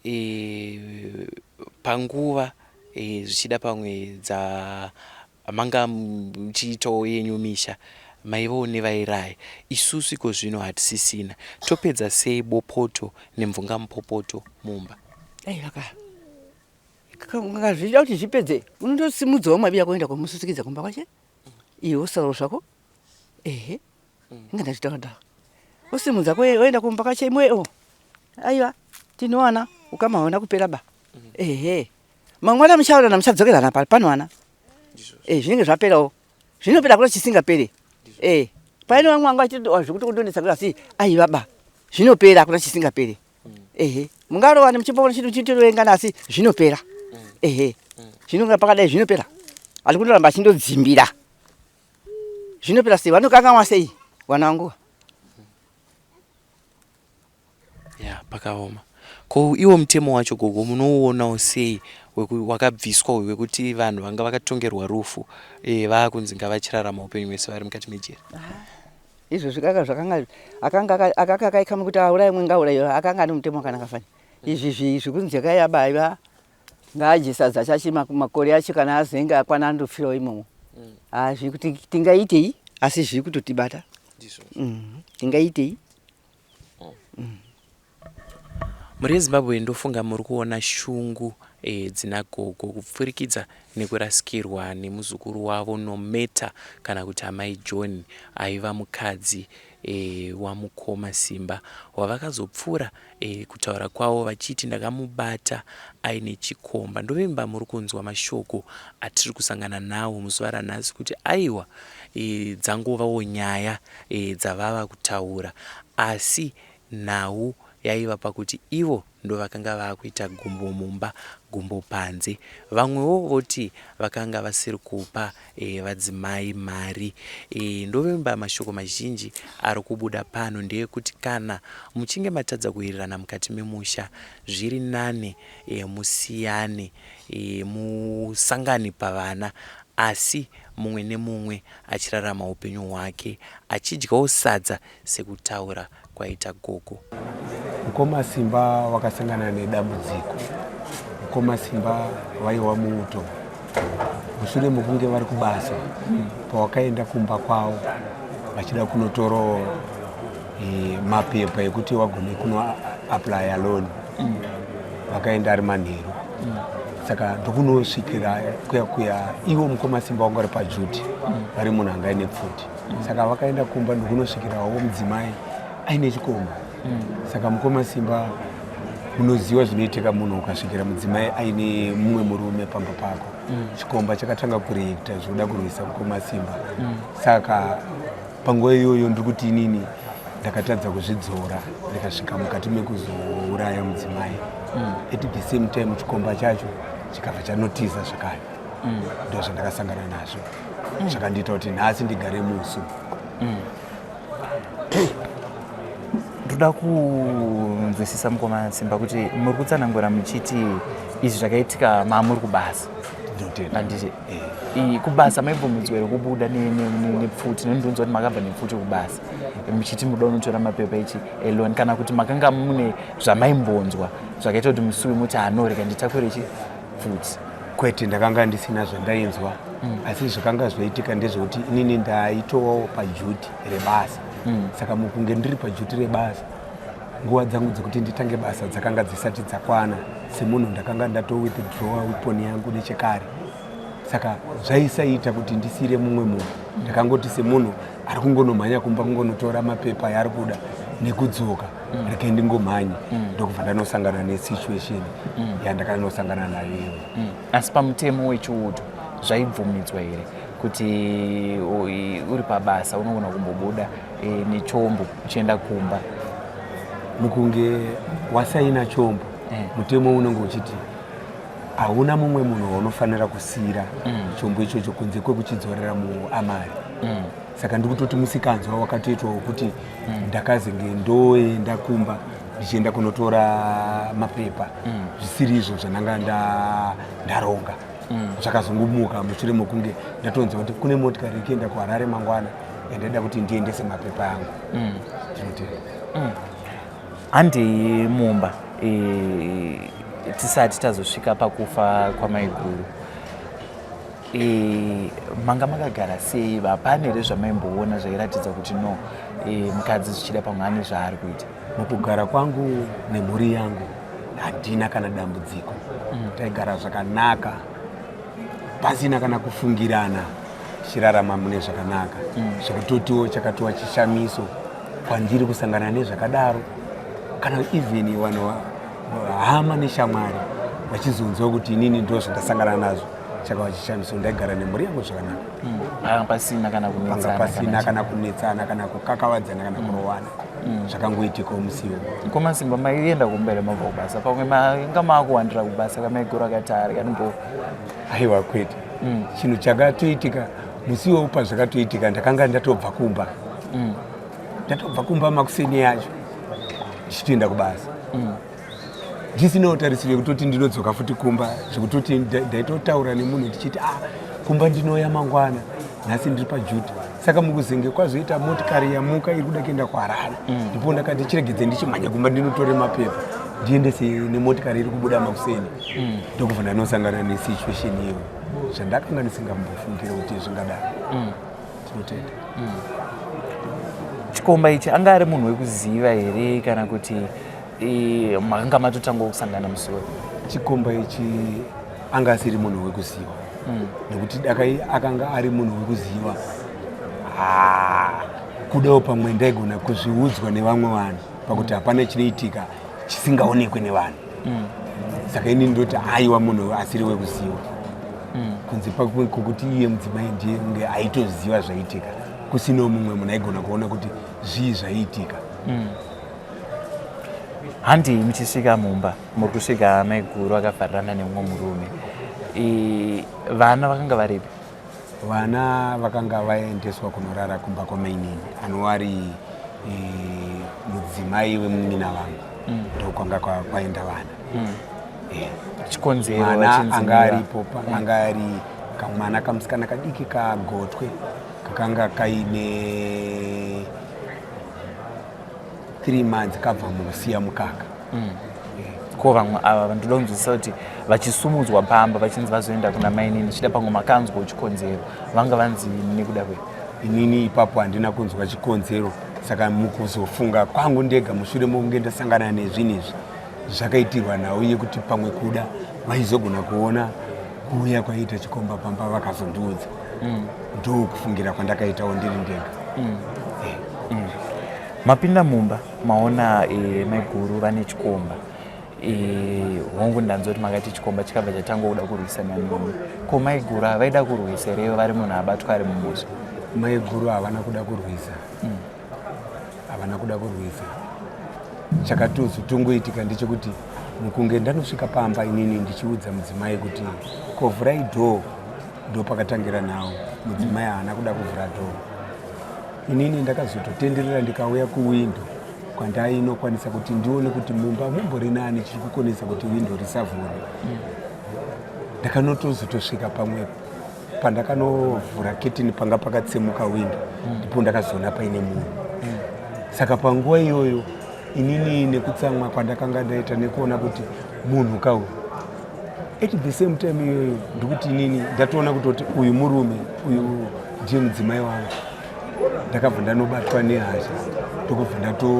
eh, panguva eh, zvichida pamwe dza Manga muchiitawo yenyu misha maivawo nevairaya isusu ikozvino hatisisina topedza sei bopoto nemvungamupopoto mumba. Aiwa ka kazvida kuti zvipedze unotosimudzawo mabiya kuenda kumususikidza kumba kwache iwe wosarawo zvako ehe inga ndazvitaura daro wosimudza woenda kumba kwache imwewo aiwa tinowana ukama hauna kupera ba ehe mangwana muchaonana muchadzokerana pano pano ana eh zvinenge zvaperawo zvinopera kuna chisingapere eh paine vamwe vanga vachiti zvekuti kundonetsa kuti asi aiva ba zvinopera kuna chisingapere mm. ehe mungarovane muchimbovona chinhu chitorovengana asi zvinopera mm. ehe mm. zvinonga pakadai zvinopera asi kundoramba achindodzimbira zvinopera sei vanokanganwa sei wana wangu Ya pakaoma. Ko iwo mutemo wacho gogo munouonawo sei wakabviswa uyu wekuti vanhu vanga vakatongerwa rufu e, vaakunzi ngavachirarama upenyu hwese vari mukati mejeri? Ah, izvozvi kaka zvakanga akanga akanga akaikama kuti auraye mwe ngauraye akanga ane mutemo wakanaka fani izvi zvikunzi yakayabaiva ngaadye sadza chachi makore acho kana azenge akwana andofirawo imomo mm. ah, zviri kuti tingaitei asi zviri kutotibata mm, tingaitei Mhuri yeZimbabwe ndofunga muri kuona shungu e, dzina gogo kupfurikidza nekurasikirwa nemuzukuru wavo Nometa kana kuti amai John aiva mukadzi e, wamukoma Simba wavakazopfuura e, kutaura kwavo vachiti ndakamubata aine chikomba. Ndovimba muri kunzwa mashoko atiri kusangana nawo muzuva ranhasi kuti aiwa e, dzangovawo nyaya e, dzavava kutaura asi Nhau yaiva pakuti ivo ndovakanga vakuita gumbo mumba gumbo panze. Vamwewo voti vakanga vasiri kupa e, vadzimai mari. E, ndovimba mashoko mazhinji ari kubuda pano ndeyekuti kana muchinge matadza kuwirirana mukati memusha zviri nane e, musiyane e, musangane pavana asi mumwe nemumwe achirarama upenyu hwake achidyawo sadza sekutaura kwaita gogo. Mukoma Simba wakasangana nedambudziko. Mukoma Simba vaiwa muuto mushure mekunge vari kubasa pawakaenda kumba kwavo vachida kunotorawo e, mapepa ekuti wagone kuno aplya loan vakaenda ari manheru saka ndokunosvikira kuya kuya ivo mukoma Simba wanga vari pajuti vari munhu anga aine pfuti saka vakaenda kumba ndokunosvikirawo mudzimai aine chikomba saka mukoma Simba munoziva zvinoitika munhu ukasvikira mudzimai aine mumwe murume pamba pako chikomba chakatanga kureacta zvekuda kurwisa mukoma Simba saka panguva iyoyo ndiri kuti inini ndakatadza kuzvidzora ndikasvika mukati mekuzouraya mudzimai at the same time chikomba chacho chikabva chanotiza zvakare ndo zvandakasangana nazvo zvakandiita kuti nhasi ndigare musu Ndoda kunzwisisa mukoma Simba kuti muri kutsanangura muchiti izvi zvakaitika mamuri kubasa. Ndinotenda. Handiti kubasa maibvumidzwa here kubuda nepfuti? Nendinonzwa kuti makabva nepfuti kubasa muchiti muda unotora mapepa echi elon, kana kuti makanga mune zvamaimbonzwa zvakaita kuti musuwe muti anorega nditakure chi pfuti? Kwete, ndakanga ndisina zvandainzwa asi zvakanga zvaitika ndezvekuti inini ndaitovawo pajuti rebasa saka mukunge ndiri pajuti rebasa nguva dzangu dzekuti nditange basa dzakanga dzisati dzakwana semunhu ndakanga ndatowithdrawa weapon yangu nechekare saka zvaisaita kuti ndisiyire mumwe munhu ndakangoti semunhu ari kungonomhanya kumba kungonotora mapepa yaari kuda nekudzoka regai ndingomhanye ndokubva ndanosangana nesituation yandakanosangana nayo iyoyo Asi pamutemo wechiuto zvaibvumidzwa here kuti uri pabasa unogona kumbobuda nechombo uchienda kumba? Mukunge wasaina chombo mutemo unenge uchiti hauna mumwe munhu waunofanira kusiyira chombo ichocho kunze kwekuchidzorera muamari saka ndikutoti musikanzwa wakatoitwa wekuti ndakazenge ndoenda kumba ndichienda kunotora mapepa zvisiri izvo zvandanga ndaronga zvakazongomuka mushure mokunge ndatonzwa kuti kune motikari ikienda kuHarare mangwana yandaida kuti ndiendese mapepa angu ndinotenda Handei mumba tisati tazosvika pakufa kwamaiguru manga makagara sei? Hapana here zvamaimboona zvairatidza kuti no mukadzi zvichida pamwe ane zvaari kuita? Mukugara kwangu nemhuri yangu handina kana dambudziko taigara zvakanaka pasina kana kufungirana tichirarama mune zvakanaka zvekutotiwo chakatova chishamiso kwandiri kusangana nezvakadaro kana even vanhu hama neshamwari vachizonzwa kuti inini ndo zvandasangana nazvo chakava chishamiso ndaigara nemhuri yangu zvakanaka Panga pasina kana panga kunetsana pasina kana kana kunetsana kana kukakavadzana kana kurowana zvakangoitikawo musiwo Mukoma Simba maienda kumba here mabva kubasa? Pamwe manga maakuwandira kubasa kamaiguru akati ari kanombo Aiwa kwete chinhu chakatoitika musiwo pazvakatoitika ndakanga ndatobva kumba ndatobva kumba makuseni yacho ndichitoenda kubasa ndisinawo tarisiro yekutoti ndinodzoka futi kumba zvekutoti ndaitotaura nemunhu ndichiti ah kumba ndinouya mangwana nhasi ndiri pajuti saka mukuzenge kwazoita motikari yamuka iri kuda kuenda kuHarare ndipo ndakati chiregedze ndichimhanya kumba ndinotore mapepa ndiendese nemotikari iri kubuda makuseni ndokubva ndanosangana nesituation iyoyo zvandakanga ndisingambofungire kuti zvingadaro tinotenda Chikomba ichi anga ari munhu wekuziva here kana kuti makanga matotanga kusangana musoro? Chikomba ichi anga asiri munhu wekuziva nekuti dakai akanga ari munhu wekuziva ah, kudawo pamwe ndaigona kuzviudzwa nevamwe vanhu pakuti hapana chinoitika chisingaonekwe nevanhu saka ini ndoti aiwa munhu asiri wekuziva kunze kwekuti iye mudzimai ndiye kunge aitoziva zvaitika kusinawo mumwe munhu aigona kuona kuti zvii zvaiitika Handei muchisvika mumba, muri kusvika maiguru akavharirana nemumwe murume. E, vana vakanga varipi? Vana vakanga vaendeswa kunorara kumba kwamainini anova ari e, mudzimai wemunin'ina vangu. Ndokwanga kwaenda vana. Eh. Chikonzero Mwana vachinzi anga mira. aripo anga ari kamwana kamusikana kadiki kagotwe kakanga kaine 3 months kabva mukusiya mukaka. Ko vamwe ava vandoda kunzwisisa kuti vachisumudzwa pamba vachinzi vazoenda kuna mainini, zvichida pamwe makanzwa chikonzero, vanga vanzi nekuda kwei? Inini ipapo handina kunzwa chikonzero, saka mukuzofunga kwangu ndega mushure mokunge ndasangana nezvinhu izvi zvakaitirwa nhau yekuti pamwe kuda vaizogona kuona kuuya kwaiita chikomba pamba vakazondiudza. Ndokufungira kwandakaitawo ndiri ndega. Mapinda mumba maona maiguru vane chikomba. Hongu ndanzwa kuti makati chikomba chikabva chatanga kuda kurwisana nemi. Ko maiguru havaida kurwisa here vari munhu abatwa ari mumhosva? Maiguru havana kuda kurwisa. Havana kuda kurwisa. Chakatozotongoitika ndechekuti mukunge ndanosvika pamba inini ndichiudza mudzimai kuti kovhurai dhoo, ndo pakatangira nhau. Mudzimai haana kuda kuvhura dhoo. Inini ndakazototenderera ndikauya kuwindo kwandainokwanisa kuti ndione kuti mumba mumbori nani chiri kukonesa kuti windo risavhurwe. Ndakanotozotosvika pamwe pandakanovhura ketini panga pakatsemuka windo, ndipo ndakazoona paine munhu. Saka panguva iyoyo inini nekutsamwa kwandakanga ndaita nekuona kuti munhu kauyu, at the same time iyoyo ndikuti inini ndatoona kutoti uyu murume uyu ndiye mudzimai wangu. Ndakabva ndanobatwa nehasha, ndokubva ndatotini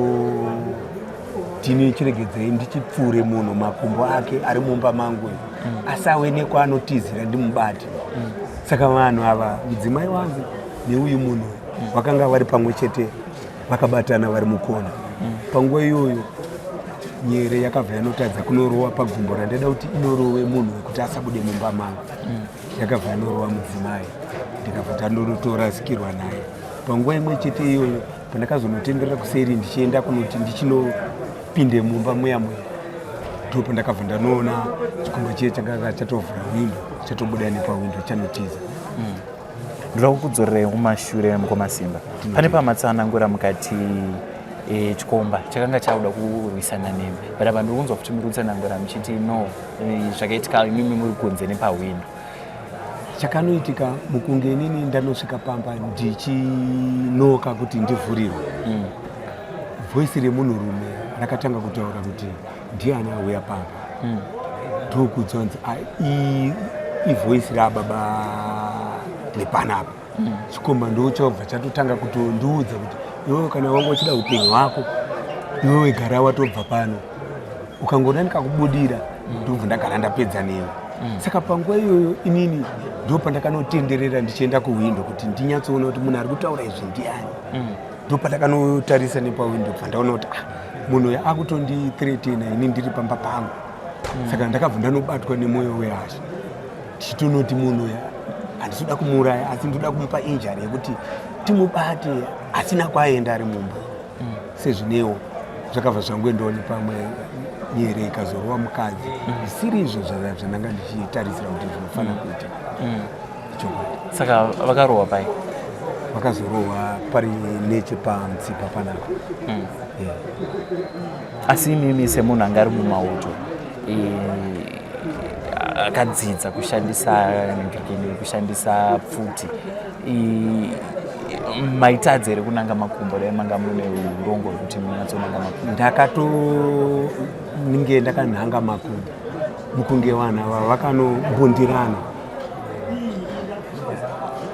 chiregedzei ndichipfuure munhu makumbo ake ari mumba mangu uyu, asave nekwaanotizira ndimubate. Saka vanhu ava, mudzimai wangu neuyu munhu, vakanga vari pamwe chete vakabatana vari mukona. Panguva iyoyo nyere yakabva yanotadza kunorowa pagumbo randaida kuti inorowe munhu wekuti asabude mumba mangu. Yakabva yanorowa mudzimai, ndikabva ndandonotorasikirwa naye. Panguva imwe chete iyoyo pandakazonotenderera kuseri ndichienda kunoti ndichinopinde mumba muya muya, ndo pandakabva ndanoona chikomba chiye chakanga chatovhura windo, chatobuda nepawindo chanotiza. Ndoda kukudzorerai kumashure mukoma Simba. Pane pamatsanangura mukati chikomba chakanga chakuda kurwisana nemi, but apa ndiri kunzwa kuti muri kutsanangura muchiti no, zvakaitika imimi muri kunze nepahwindo. Chakanoitika mukunge inini ndanosvika pamba ndichinoka kuti ndivhurirwe, voisi remunhurume rakatanga kutaura kuti ndiani auya pamba. Ndokudzwa nzi ivoisi rababa nepanapa. Chikomba ndochabva chatotanga kutondiudza kuti iwewe kana wanga uchida upenyu hwako iwewe gara watobva pano, ukangoona ndikakubudira ndobva ndagara ndapedza newe. Saka panguva iyoyo inini ndo pandakanotenderera ndichienda kuwindo kuti ndinyatsoona kuti munhu ari kutaura izvi ndiani. Ndo pandakanotarisa nepawindo, bva ndaona kuti ah, munhu uyu akutondithreatena ini ndiri pamba pangu. Saka ndakabva ndanobatwa nemwoyo wehasha ndichitonoti munhu uyu handisi kumuuraya, asi ndoda kumupa injury yekuti timubate asina kwaenda ari mumba. Sezvinewo zvakabva zvangoendawo nepamwe, nyere ikazorova mukadzi zvisiri izvo zvandanga ndichitarisira kuti zvinofanira kuita. Chokwadi. Saka vakarohwa pai? Vakazorohwa pari nechepamutsipa panapa. Yeah. Asi imimi semunhu anga ari mumauto, akadzidza kushandisa ningirikini, kushandisa pfuti, maitadza here kunanga makumbo dai manga mune urongo hwekuti munyatsonanga makumbo? Ndakatonge ndakanhanga makumbo mukunge vanhu ava vakanombundirana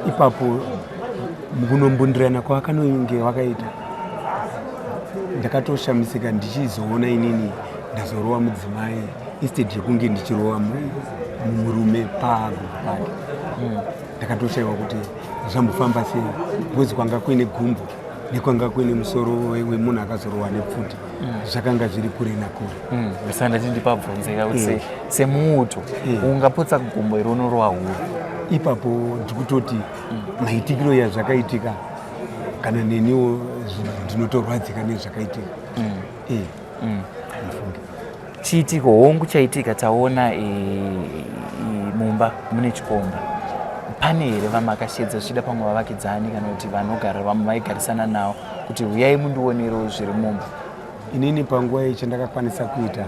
ipapo. Mukunombundirana kwakanonge vakaita ndakatoshamisika ndichizoona inini ndazorova mudzimai instead yekunge ndichirova murume pagumbo pake. Ndakatoshayiwa kuti zvambofamba sei, because kwanga kuine gumbo nekwanga kuine musoro wemunhu akazorohwa nepfuti zvakanga zviri kure nakure. Saka ndati ndipabvunzeka kuti semuuto ungapotsa gumbo iri unorowa huru? Ipapo ndikutoti maitikiro yazvakaitika kana neniwo ndinotorwadzika nezvakaitika. Chiitiko hongu chaitika taona e, e, mumba mune chikomba. Pane here vamakashedza zvichida pamwe vavakidzani kana kuti vanogara vamwe vaigarisana navo kuti huyai mundionerewo zviri mumba? Inini panguva iyi chandakakwanisa kuita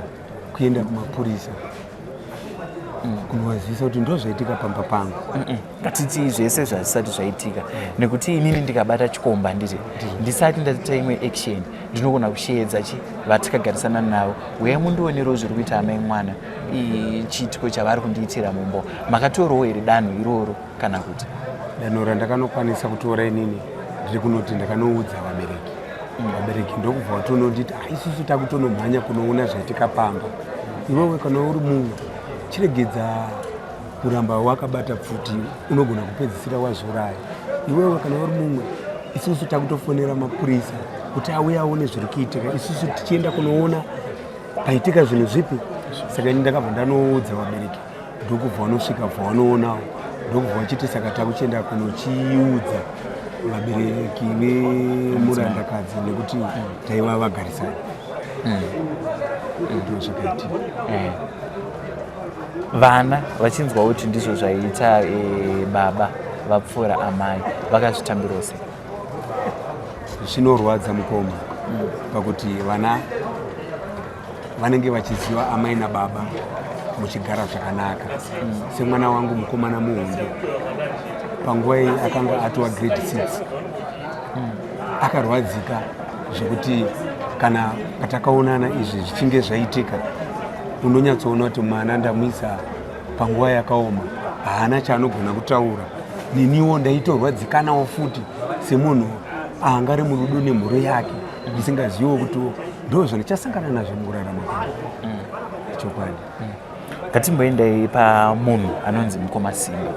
kuenda kumapurisa kunovazivisa kuti ndozvaitika pamba pangu. Ngatiti zvese zvazvisati zvaitika, nekuti inini ndikabata chikomba handiti ndisati ndaita imwe action ndinogona kusheedza chi vatikagarisana navo, uyai mundionerewo zviri kuita amai mwana, chiitiko chavari kundiitira mumbo. Makatorawo here danho iroro kana kuti? Danho randakanokwanisa kutora inini ndiri kunoti ndakanoudza vabereki. Vabereki ndokubva vatononditi, "Ah, isusu takutonomhanya kunoona zvaitika pamba. Iwewe kana uri mumwe chiregedza kuramba wakabata pfuti, unogona kupedzisira wazviuraya. Iwewe kana uri mumwe, isusu takutofonera mapurisa kuti auye aone zviri kuitika, isusu tichienda kunoona paitika zvinhu zvipi." Saka ini ndakabva ndanoudza vabereki, ndokubva vanosvika, bva vanoonawo, ndokubva vachiti saka takuchienda kunochiudza vabereki vemurandakadzi nekuti taiva vagarisani. Ndo zvakaitika. Vana vachinzwa kuti ndizvo zvaiita baba vapfuura amai, vakazvitambirawo sei? Zvinorwadza mukoma, pakuti vana vanenge vachiziva amai nababa muchigara zvakanaka. Semwana wangu mukomana muhombe, panguva iyi akanga atova grade 6, akarwadzika zvekuti kana patakaonana izvi zvichinge zvaitika, unonyatsoona kuti mwana ndamuisa panguva yakaoma, haana chaanogona kutaura. Neniwo ndaitorwadzikanawo futi semunhu anga ari murudo nemhuri yake, ndisingaziviwo kuti ndo zvandichasangana nazvo mukurarama kwangu, chokwadi. Ngatimboendai pamunhu anonzi mukoma Simba.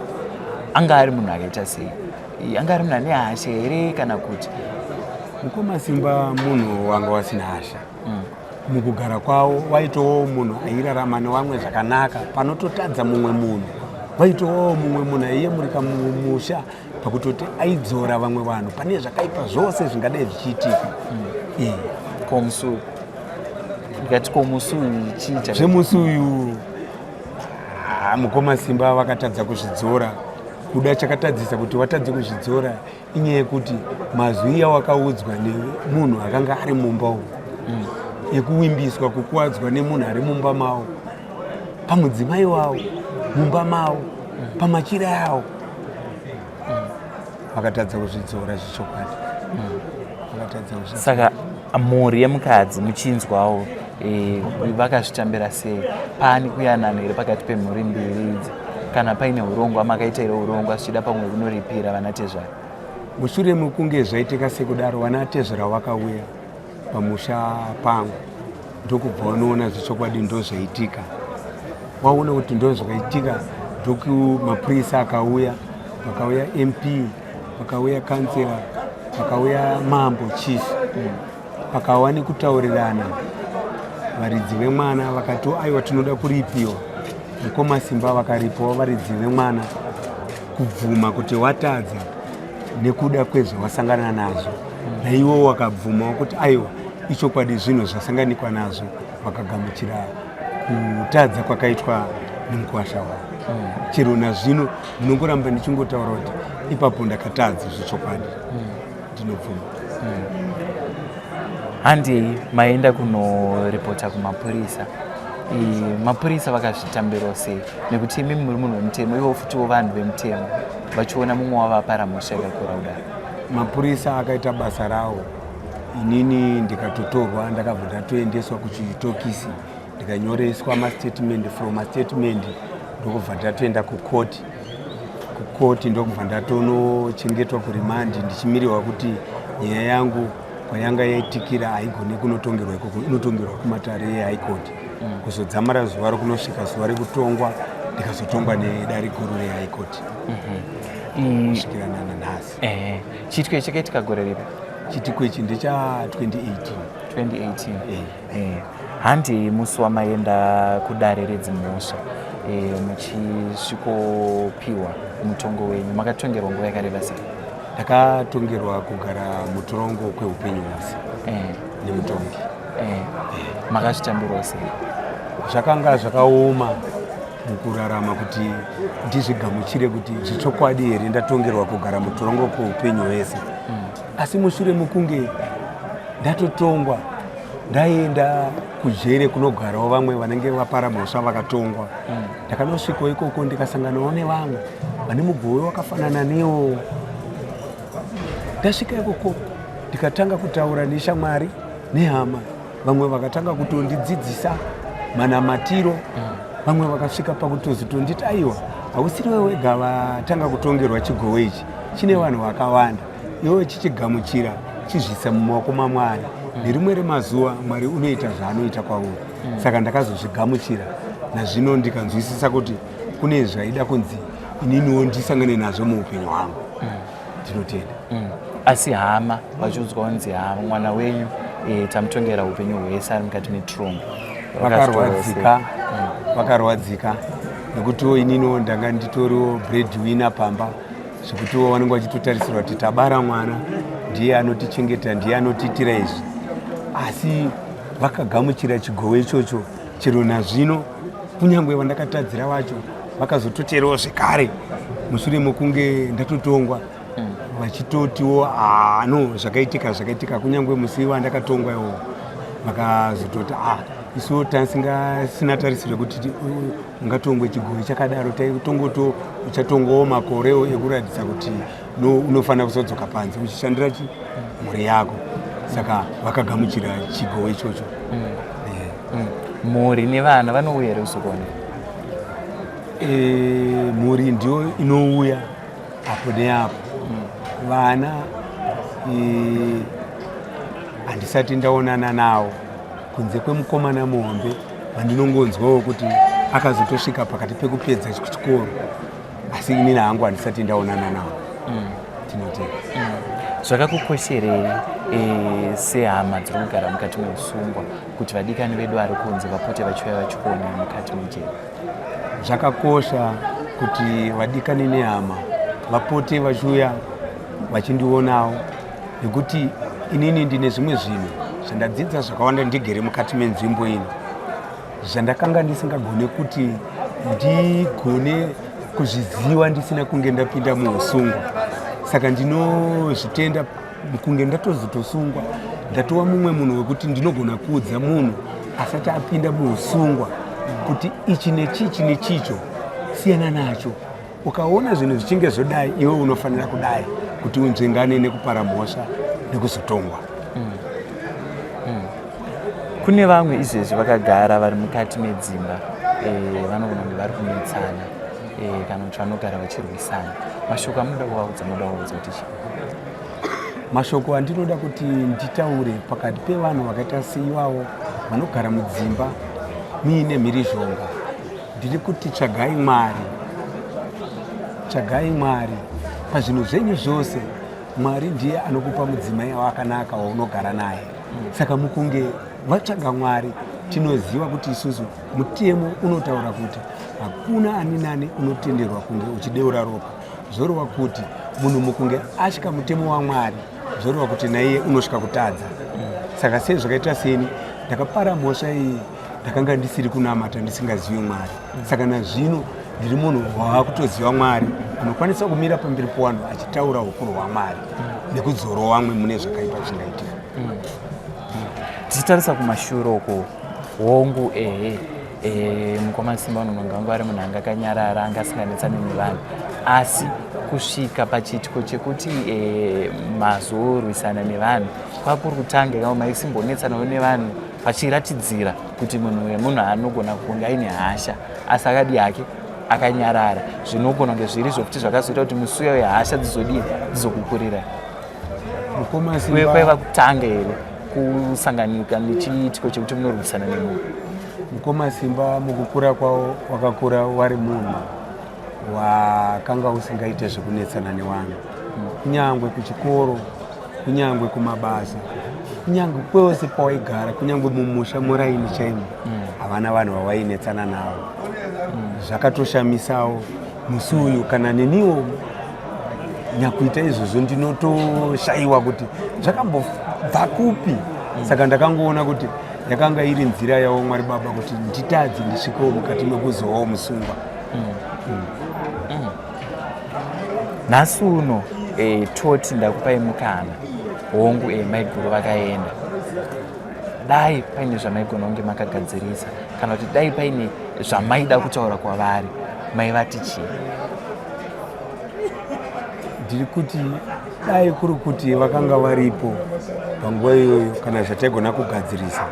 Anga ari munhu akaita sei? Anga ari munhu ane hasha here kana kuti? Mukoma Simba munhu wanga wasina hasha. Mukugara kwavo waitowo munhu airarama nevamwe zvakanaka. Panototadza mumwe munhu, waitowawo mumwe munhu aiyemurika mumusha, pakutoti aidzora vamwe vanhu pane zvakaipa zvose zvingadai zvichiitika. Ko musi uyu, ndikati ko musi uyu chii chakaitika? Zvemusi uyu, ah, mukoma Simba vakatadza kuzvidzora. Kuda chakatadzisa kuti watadze kuzvidzora inyaya yekuti mazwi awakaudzwa nemunhu akanga ari mumba umu, ekuwimbiswa kukuwadzwa nemunhu ari mumba mavo, pamudzimai wavo, mumba mavo, pamachira avo, vakatadza kuzvidzora zvechokwadi, vakatadza kuzvidzora. Saka mhuri yemukadzi muchinzwawo vakazvitambira sei? Paani kuyanana here pakati pemhuri mbiri idzi, kana paine urongwa makaita here urongwa zvichida pamwe kunoripira vana tezvara? Mushure mekunge zvaitika sekudaro, vana tezvara vakauya pamusha pangu, ndokubva vanoona zvechokwadi ndo zvaitika. Waona kuti ndo zvakaitika, ndoku mapurisa akauya, pakauya MP, pakauya kansela, pakauya mambo, chief, pakava nekutaurirana. Varidzi vemwana vakati, "Aiwa, tinoda kuripiwa." Mukoma Simba vakaripawo varidzi vemwana, kubvuma kuti watadza nekuda kwezvawasangana nazvo, naiwo wakabvumawo kuti aiwa, ichokwadi zvinhu zvasanganikwa nazvo. Vakagamuchira kutadza kwakaitwa nemukuwasha wavo. Chero nazvino ndinongoramba ndichingotaura kuti ipapo ndakatadza zvechokwadi, ndinobvuma. Handei maenda kunoripota kumapurisa. Mapurisa vakazvitambirawo sei, nekuti imi muri munhu wemutemo, ivo futiwo vanhu vemutemo, vachiona mumwe wavo apara mhosva yakakura kudaro? Mapurisa akaita basa rawo. Inini ndikatotorwa, ndakabva ndatoendeswa kuchitokisi, ndikanyoreswa mastatement. From mastatement ndokubva ndatoenda kukoti. Kukoti ndokubva ndatonochengetwa kurimandi, ndichimirirwa kuti nyaya yangu kwayanga yaitikira haigoni kunotongerwa ikoko, inotongerwa kumatare ehigh court. Kuzodzamara zuva rokunosvika zuva rekutongwa, ndikazotongwa nedare guru rehigh court kusvikira nanhasi. Chiitiko ichi chakaitika gore ripi? Chiitiko ichi ndecha 2018. 2018. Handei musi wamaenda kudare redzimhosva muchisvikopiwa mutongo wenyu, makatongerwa nguva yakareba sei? Ndakatongerwa kugara mutorongo kweupenyu hwose nemutongi. Makazvitambirawo sei? Zvakanga zvakaoma mukurarama kuti ndizvigamuchire kuti zvechokwadi here ndatongerwa kugara mutorongo kweupenyu hwese. Asi mushure mekunge ndatotongwa ndaenda kujere kunogarawo vamwe vanenge vapara mhosva vakatongwa. Ndakanosvikawo ikoko ndikasanganawo nevamwe vane mugove wakafanana newo. Ndasvika ikoko ndikatanga kutaura neshamwari nehama, vamwe vakatanga kutondidzidzisa manamatiro, vamwe vakasvika pakutozotonditi aiwa, hausiriwe wega vatanga kutongerwa chigowe ichi, chine vanhu vakawanda, iwe chichigamuchira chizvisa mumaoko maMwari. Nerimwe remazuva Mwari unoita zvaanoita kwauri. Saka ndakazozvigamuchira nazvino ndikanzwisisa kuti kune zvaida kunzi ininiwo ndisangane nazvo muupenyu hwangu. Ndinotenda. Asi hama vachiudzwa kunzi hama mwana wenyu tamutongera upenyu hwese ari mukati metrongo, vakarwadzika. Vakarwadzika nekutiwo ininiwo ndanga nditoriwo breadwinner pamba, zvekutiwo vanenge vachitotarisirwa kuti tabara mwana ndiye anotichengeta, ndiye anotiitira izvi. Asi vakagamuchira chigowe ichocho chero nazvino, kunyange vandakatadzira vacho vakazototerawo zvekare mushure mekunge ndatotongwa, vachitotiwo no, zvakaitika zvakaitika. Kunyange musi wandakatongwa iwowo vakazototi a isuwo tasingasina tarisiro yekuti ungatongwe chigowe chakadaro, taitongoto uchatongowo makorewo ekuratidza kuti no, unofanira kuzodzoka panze uchishandira chi mhuri yako. Saka vakagamuchira chigowe ichocho. Mhuri nevana vanouya here kuzokuona? Mhuri ndiyo inouya apo neapo. Vana handisati ndaonana navo kunze kwemukomana muhombe vandinongonzwawo kuti akazotosvika pakati pekupedza chikoro, asi inini hangu handisati ndaonana navo. Tinotenda. Zvakakukosherei sehama dziri kugara mukati meusungwa kuti vadikani vedu vari kunze vapote vachiuya vachikuona mukati mejeri? Zvakakosha kuti vadikani nehama vapote vachiuya vachindionawo, nekuti inini ndine zvimwe zvinhu zvandadzidza zvakawanda ndigere mukati menzvimbo ino, zvandakanga ndisingagone kuti ndigone kuzviziva ndisina kunge ndapinda muusungwa. Saka ndinozvitenda kunge ndatozotosungwa, ndatova mumwe munhu wekuti ndinogona kuudza munhu asati apinda muusungwa kuti ichi nechichi nechicho siyana nacho, ukaona zvinhu zvichinge zvodai iwe unofanira kudai kuti unzvengane nekupara mhosva nekuzotongwa. Kune vamwe izvezvi vakagara vari mukati medzimba, vanogona kunge vari kunetsana kana kuti vanogara vachirwisana. Mashoko amunoda kuvaudza, munoda kuvaudza kuti chii? Mashoko andinoda kuti nditaure pakati pevanhu vakaita seivavo vanogara mudzimba muine mhirizhonga, ndiri kuti tsvagai Mwari, tsvagai Mwari pazvinhu zvenyu zvose. Mwari ndiye anokupa mudzimai wakanaka waunogara naye. Saka mukunge vatsvaga Mwari, tinoziva kuti isusu mutemo unotaura kuti hakuna ani nani unotenderwa kunge uchideura ropa. Zvoreva kuti munhu mukunge atya mutemo waMwari, zvoreva kuti naiye unosvika kutadza. Saka sei zvakaita seni ndakapara mhosva iyi, ndakanga ndisiri kunamata, ndisingazivi Mwari. Saka nazvino ndiri munhu waakutoziva Mwari, anokwanisa kumira pamberi povanhu achitaura ukuru hwaMwari nekudzoro vamwe mune zvakaipa zvingaitika. Tichitarisa kumashure uko, hongu, ehe, mukoma Simba unononga vangu ari munhu anga akanyarara, anga asinganetsani nevanhu, asi kusvika pachiitiko chekuti mazorwisana nevanhu kwakuri kutanga ikavo maisimbonetsanawo nevanhu pachiratidzira kuti munhu wemunhu anogona kunge aine hasha asi akadii hake akanyarara. Zvinogona kunge zviri izvo futi zvakazoita kuti musi uya wehasha dzizodii dzizokukurira. Mukoma uye Simba, kwaiva kutanga here kusanganika nechiitiko chekuti munorwisana nemunhu? Mukoma Simba mukukura kwavo wakakura wari munhu wakanga usingaite zvekunetsana nevanhu, kunyangwe kuchikoro, kunyangwe kumabasa, kunyangwe kwose pawaigara, kunyangwe mumusha muraini chaimo, havana vanhu vavainetsana navo. Zvakatoshamisawo musi uyu kana neniwo nyakuita izvozvo ndinotoshayiwa kuti zvakambobva kupi. Saka ndakangoona kuti Yakanga iri nzira yavo Mwari Baba kuti nditadze ndisvikewo mukati mekuzovawo musungwa. Nhasi uno toti ndakupai mukana. Hongu, maiguru vakaenda. Dai paine zvamaigona kunge makagadzirisa, kana kuti dai paine zvamaida kutaura kwavari, maivati chii? Ndiri kuti dai kuri kuti vakanga varipo panguva iyoyo, kana zvataigona kugadzirisa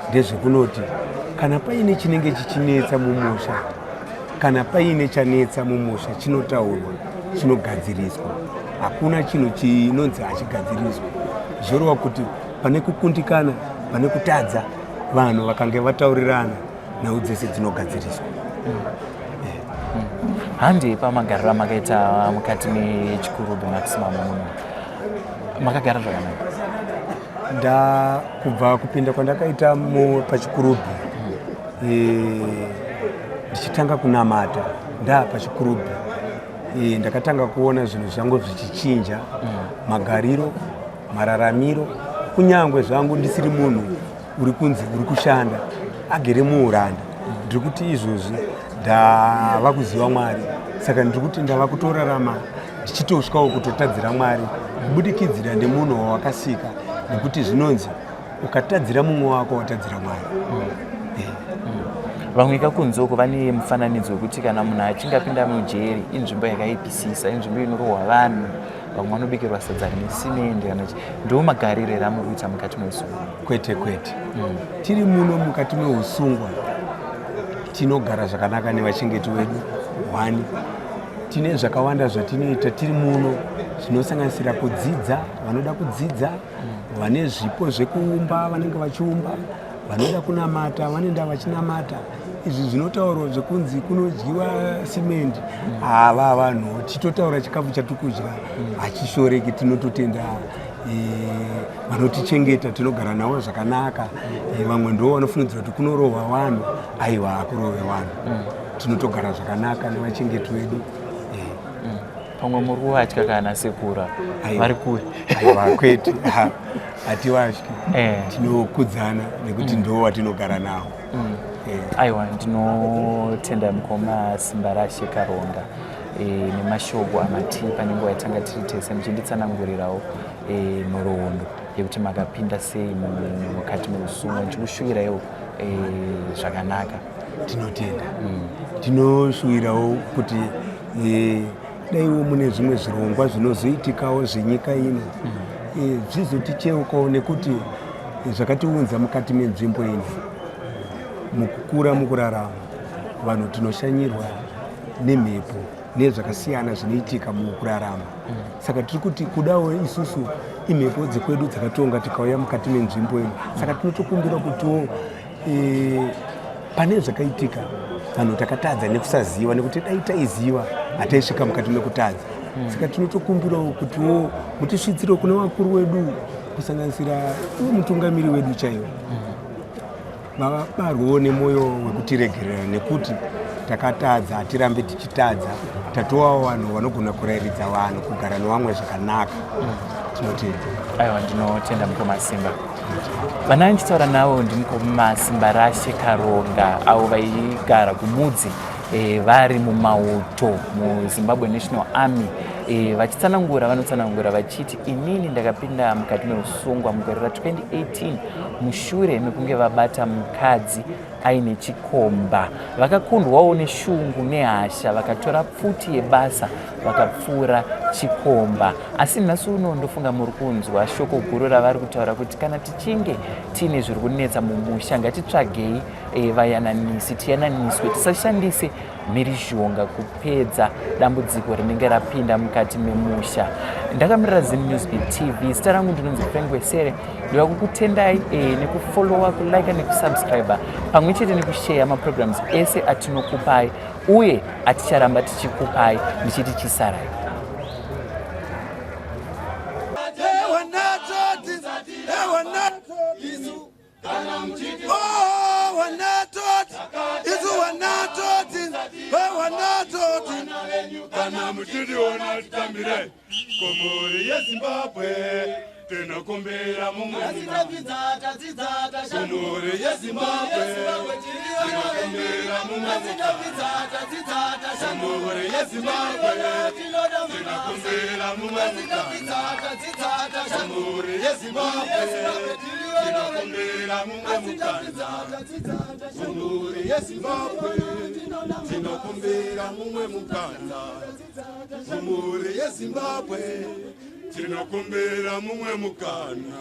ndezvekunoti kana paine chinenge chichinetsa mumusha, kana paine chanetsa mumusha, chinotaurwa, chinogadziriswa. Hakuna chinhu chinonzi hachigadziriswa. Zvoreva kuti pane kukundikana, pane kutadza, vanhu vakange vataurirana, nhau dzese dzinogadziriswa. Handei pamagariro amakaita mukati meChikurubi Maximum muno, makagara zvakanaka? Nda kubva kupinda kwandakaita paChikurubi, ndichitanga kunamata ndaa paChikurubi, ndakatanga kuona zvinhu zvangu zvichichinja, magariro, mararamiro. Kunyange zvangu ndisiri munhu uri kunzi uri kushanda agere muuranda, ndiri kuti izvozvi ndava kuziva Mwari, saka ndiri kuti ndava kutorarama ndichitosvikawo kutotadzira Mwari kubudikidzira nemunhu wawakasika, nekuti zvinonzi ukatadzira mumwe wako watadzira Mwari. Vamwe kakunze uko vane mufananidzo wekuti kana munhu achinge apinda mujeri, inzvimbo yakaipisisa, inzvimbo inorohwa vanhu, vamwe vanobikirwa sadza rine simende kana ndo magariro here amuri kuita mukati meusungwa? Kwete, kwete. Tiri muno mukati meusungwa tinogara zvakanaka nevachengeti vedu. One, tine zvakawanda zvatinoita tiri muno zvinosanganisira kudzidza. Vanoda kudzidza, vane zvipo zvekuumba vanenge vachiumba, vanoda kunamata vanoenda vachinamata. Izvi zvinotaurwa zvekunzi kunodyiwa simendi, hava vanhu tichitotaura chikafu chatiri kudya hachishoreki. Tinototenda vanotichengeta, tinogara navo zvakanaka. Vamwe ndo vanofungidzira kuti kunorohwa vanhu. Aiwa, hakurove vanhu, tinotogara zvakanaka nevachengeti vedu. Pamwe muri kuvatya kana sekura vari kure? Aiwa, kwete, hativatyi. Tinokudzana nekuti ndo watinogara navo. Aiwa, ndinotenda mukoma Simbarashe Karonga nemashoko amatipa nenguva yatanga tiri tese muchinditsanangurirawo nhoroondo yekuti makapinda sei mukati meusungwa. Ndichikushuvirawo zvakanaka. Tinotenda. Tinoshuvirawo kuti daiwo mune zvimwe zvirongwa zvinozoitikawo zvenyika ino, zvizoticheukawo, nekuti zvakatiunza mukati menzvimbo ino, mukukura, mukurarama, vanhu tinoshanyirwa nemhepo nezvakasiyana zvinoitika mukurarama. Saka tiri kuti kudawo isusu imhepo dzekwedu dzakatonga tikauya mukati menzvimbo ino, saka tinotokumbira kutiwo pane zvakaitika, vanhu takatadza nekusaziva, nekuti dai taiziva hataisvika mukati mekutadza. Saka tinotokumbirawo kutiwo mutisvitsirewo kune vakuru wedu, kusanganisira iwo mutungamiri wedu chaiwo, vavabarwewo nemwoyo wekutiregerera, nekuti takatadza, hatirambe tichitadza. Tatovawo vanhu vanogona kurayiridza vanhu kugara nevamwe zvakanaka. Tinotenda. Aiwa, ndinotenda mukoma Simba. Vana ndichitaura navo ndimukoma Simbarashe Karonga, avo vaigara kuMudzi, vari mumauto muZimbabwe National Army. Vachitsanangura, vanotsanangura vachiti, "Inini ndakapinda mukati meusungwa mugore ra2018 mushure mekunge vabata mukadzi aine chikomba. Vakakundwawo neshungu nehasha, vakatora pfuti yebasa vakapfuura chikomba." Asi nhasi uno ndofunga muri kunzwa shoko guru ravari kutaura kuti kana tichinge tiine zviri kunetsa mumusha, ngatitsvagei vayananisi, tiyananiswe, tisashandise mhirizhonga kupedza dambudziko rinenge rapinda mukati memusha. Ndakamirira Zim News Beat TV, zita rangu ndinonzi Frank Wesere. Ndoda kukutendai nekufollowa, kulike nekusubscribe, pamwe chete nekusheya maprograms ese atinokupai uye aticharamba tichikupai. Ndichiti chisarai. Ewa natoti, ewa natoti, oh, wanatoti, isu wanatoti, wanatoti. Kana muchitiona titambire kumhuri yeZimbabwe. Tinokumbira mumwe Asi mukana tapfidza, tadzidza, tashanduka. kumhuri yeZimbabwe. Yezimbabwe tiri vana venyu. Tinokumbira mumwe Asi mukana tapfidza, tadzidza, tashanduka. kumhuri yeZimbabwe. Tinoda mabasa. Tinokumbira mumwe Asi tapfidza, mukana tadzidza, tashanduka. kumhuri yeZimbabwe. Yezimbabwe tiri vana venyu. Tinokumbira mumwe Asi tapfidza, mukana tadzidza, tashanduka. kumhuri yeZimbabwe. Tinokumbira mumwe mukana kumhuri yeZimbabwe. Tinokumbira mumwe mukana.